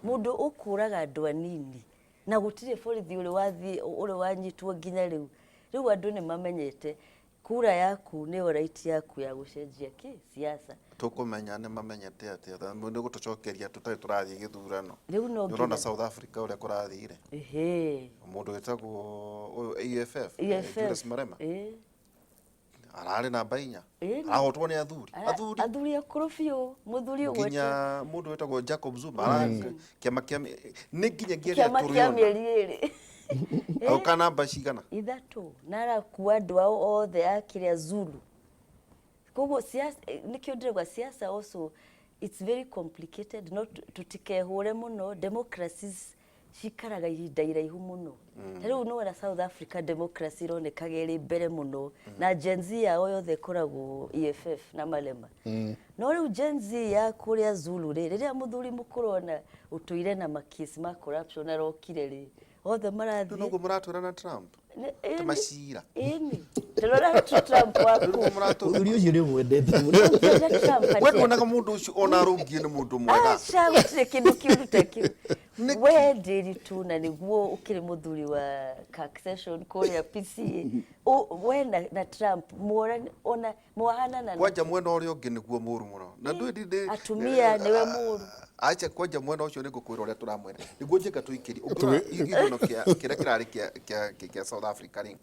Mũndũ ũkũraga andũ anini na gũtirĩ borithi ũrĩ wathiĩ ũrĩ wanyitwo nginya rĩu. Rĩu andũ nĩ mamenyete kura yaku nĩyo right yaku ya gũcenjia kĩ siasa. Tũkũmenya nĩ mamenyete atĩa nĩ gũtũcokeria tũtarĩ tũrathiĩ gĩthurano? Rĩu no Nĩ ũrona nginya South Africa ũrĩa kũrathire. Mũndũ wĩtagwo ũyũ EFF, EFF. Julius Malema, ararĩ namba 4. Arahotwo nĩ athuri. Athuri. Athuri akũrũ biũ, mũthuri ũgwete Nginya mũndũ wĩtagwo Jacob Zuma kĩama kĩa nĩ nginyagia rĩrĩa kĩama kĩa tũrĩona mĩeri 2. Aũka namba cigana? 3, na arakua andũ ao othe a kĩrĩa Zulu. Koguo siasa, nĩkĩo ndĩrauga siasa also it's very complicated. No tũtikehũre mũno, democracies cikaraga ihinda iraihu mũno. Ta rĩu nĩwona South Africa democracy ĩronekaga ĩrĩ mbere mũno, na Gen Z yao yothe ĩkoragwo EFF na Malema. No rĩu Gen Z ya kũrĩa Zulu rĩ, rĩrĩa mũthuri mũkũrũ ona ũtũire na makesi ma corruption arokire rĩ, othe Rĩu marathiĩ. noguo mũratwĩra na Trump. Ĩni. Macira. Ĩni, ndĩrora tu Trump waku. Rĩu mũratũ Mũthuri ũcio nĩ ũmwendete mũno. Ũngĩenda Trump we atĩa? nduonaga mũndũ ũcio ona arũngiĩ nĩ mũndũ mwega? Aca, gũtirĩ kĩndũ kĩũru ta kĩu. Nĩkĩ? We Ndiritu na nĩguo ũkĩrĩ mũthuri wa Succession kũrĩa PCA. We na Trump mwora ona mwahanana. Kwanja mwena ũrĩa ũngĩ nĩguo mũru mũno na ndũĩ ndĩ Atumia nĩwe mũru. Acha kwanja mwena ũcio nĩ ngũkwĩra ũrĩa tũramwĩra nĩguo njenga tũikĩrie ũngĩrora gĩthurano kĩa kĩrĩa kĩrarĩ kĩa South Africa rĩ,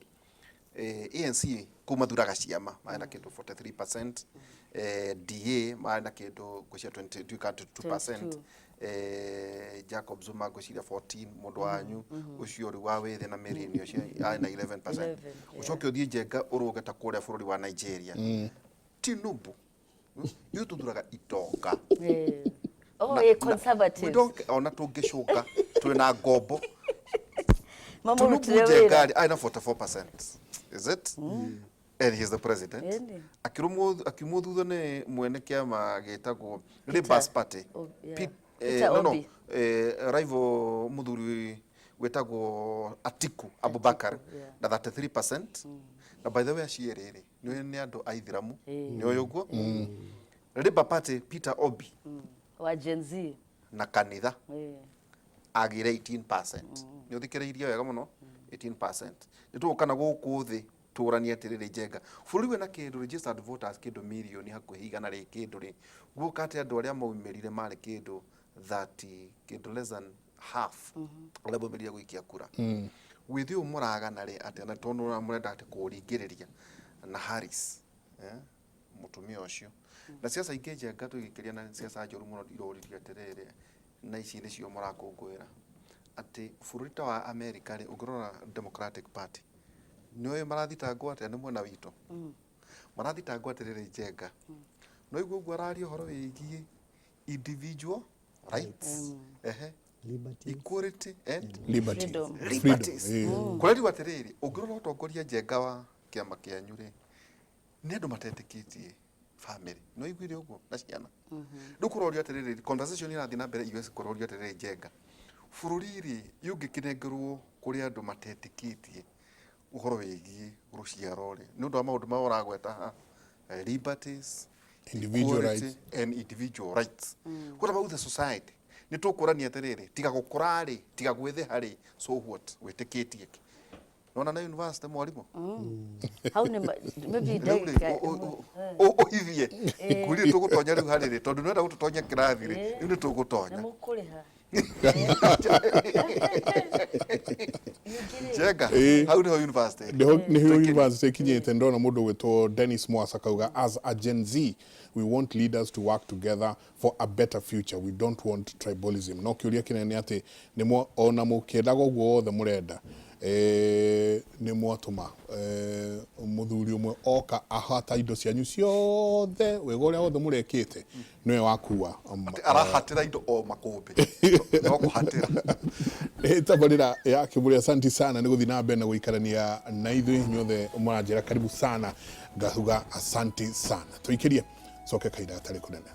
ANC kũu mathuraga ciama marĩ na kĩndũ 43%, DA marĩ na kĩndũ ngwĩciria 22 kana 22%, 22. Jacob Zuma ngwĩciria 14, mũndũ wanyu ũcio rĩu wa wĩthĩ na mĩrĩni ũcio arĩ na 11%. 11, yeah. Ũcoke ũthiĩ njenga ũrũge ta kũrĩa bũrũri wa Nigeria, Tinubu. Ithuĩ tũthuraga itonga. Oh, Na- eh, we conservatives. don't, ona tũngĩcũka twĩna ngombo. Tinubu Mamũrutire njenga wĩra. rĩ arĩ na 44%, is it? And he is the president. Ĩni. Akĩrũmwo thutha nĩ mwene kĩama gĩtagwo Labour Party. Yeah. Pete, Peter no, Obi. Rival mũthuri wĩtagwo Atiku Abubakar na 33%. Na by the way acio erĩ rĩ nĩ andũ aithiramu, nĩ ũyũ ũguo Labour Party Peter Obi Wa Gen Z. Na kanitha agĩre 18%. Nĩ ũthikĩrĩirie wega mũno, 18%. Nĩ tũgũka na gũkũ thĩ tũranie atĩrĩrĩ njenga bũrũri wĩna kĩndũ registered voters kĩndũ mirioni hakuhĩ igana rĩ kĩndũ rĩ guoka atĩ andũ arĩa maumĩrire marĩ kĩndũ 30 kĩndũ less than half arĩa maumĩrire gũikia kura. Wĩthĩ ũyũ mũragana rĩ atĩ na tondũ mũrenda atĩ kũũringĩrĩria na Harris, mũtumia ũcio na ciaca ingĩ njenga tũgĩkĩria na ciaca njũru mũno iroririe atĩrĩrĩ na ici nĩcio mũrakũngũĩra atĩ bũrũri ta wa America rĩ, ũngĩrora Democratic Party nĩ ũĩ marathitangwo atĩa nĩ mwena witũ marathitangwo atĩrĩrĩ njenga no igua ũguo araria ũhoro wĩgiĩ individual rights, ehe, Liberties. Equality and Liberty. Freedom. Liberties. Freedom. Kũreriwo atĩrĩrĩ ũngĩrora ũtongoria njenga wa kĩama kĩanyu rĩ nĩ andũ matetĩkĩtie family no iguire ũguo na ciana rĩu kũrorio atĩrĩrĩ conversation irathiĩ na mbere US kũrorio atĩrĩrĩ njenga bũrũri rĩ ũngĩkĩnengerwo kũrĩ andũ matetĩkĩtie ũhoro wĩgiĩ rũciaro rĩ nĩ ũndũ wa maũndũ maya ũragweta haha, liberties, Individual equality rights. And individual rights. What about the society? Nĩ tũkũrania atĩrĩrĩ tiga gũkũra rĩ tiga gwĩthĩha rĩ, so what wĩtĩkĩtie kĩ nona na university mwarimũ? Hau nĩ maybe Rĩu rĩ, ndagĩka ũhithie ngwĩrire tũgũtonya rĩu harĩ rĩ tondũ nĩwenda gũtũtonya kĩrathi rĩ rĩu nĩ nĩ tũgũtonya. Mũkũrĩha. Ningĩ rĩ, Njenga hau nĩho university. Nĩho university ikinyĩte. Ndona mũndũ gwĩtwo Dennis Mwasa kauga, "As a Gen Z, we want leaders to work together for a better future. We don't want tribalism." No kĩũria kĩnene nĩ atĩ nĩ ona mũkĩendaga ũguo wothe mũrenda, nĩ mwatũma mũthuri ũmwe oka ahata indo cianyu ciothe, wega ũrĩa wothe mũrekĩte nĩwe wakua. Arahatĩra indo o makũmbĩ no kũhatĩra. Nĩ tabarĩra ya Kĩbũrĩ. Asanti sana nĩ gũthiĩ na mbere na gũikarania na ithuĩ inyuothe mũranjĩra karibu sana, ngahuga asanti sana. Tũikĩrie coke kahinda gatarĩ kũnene.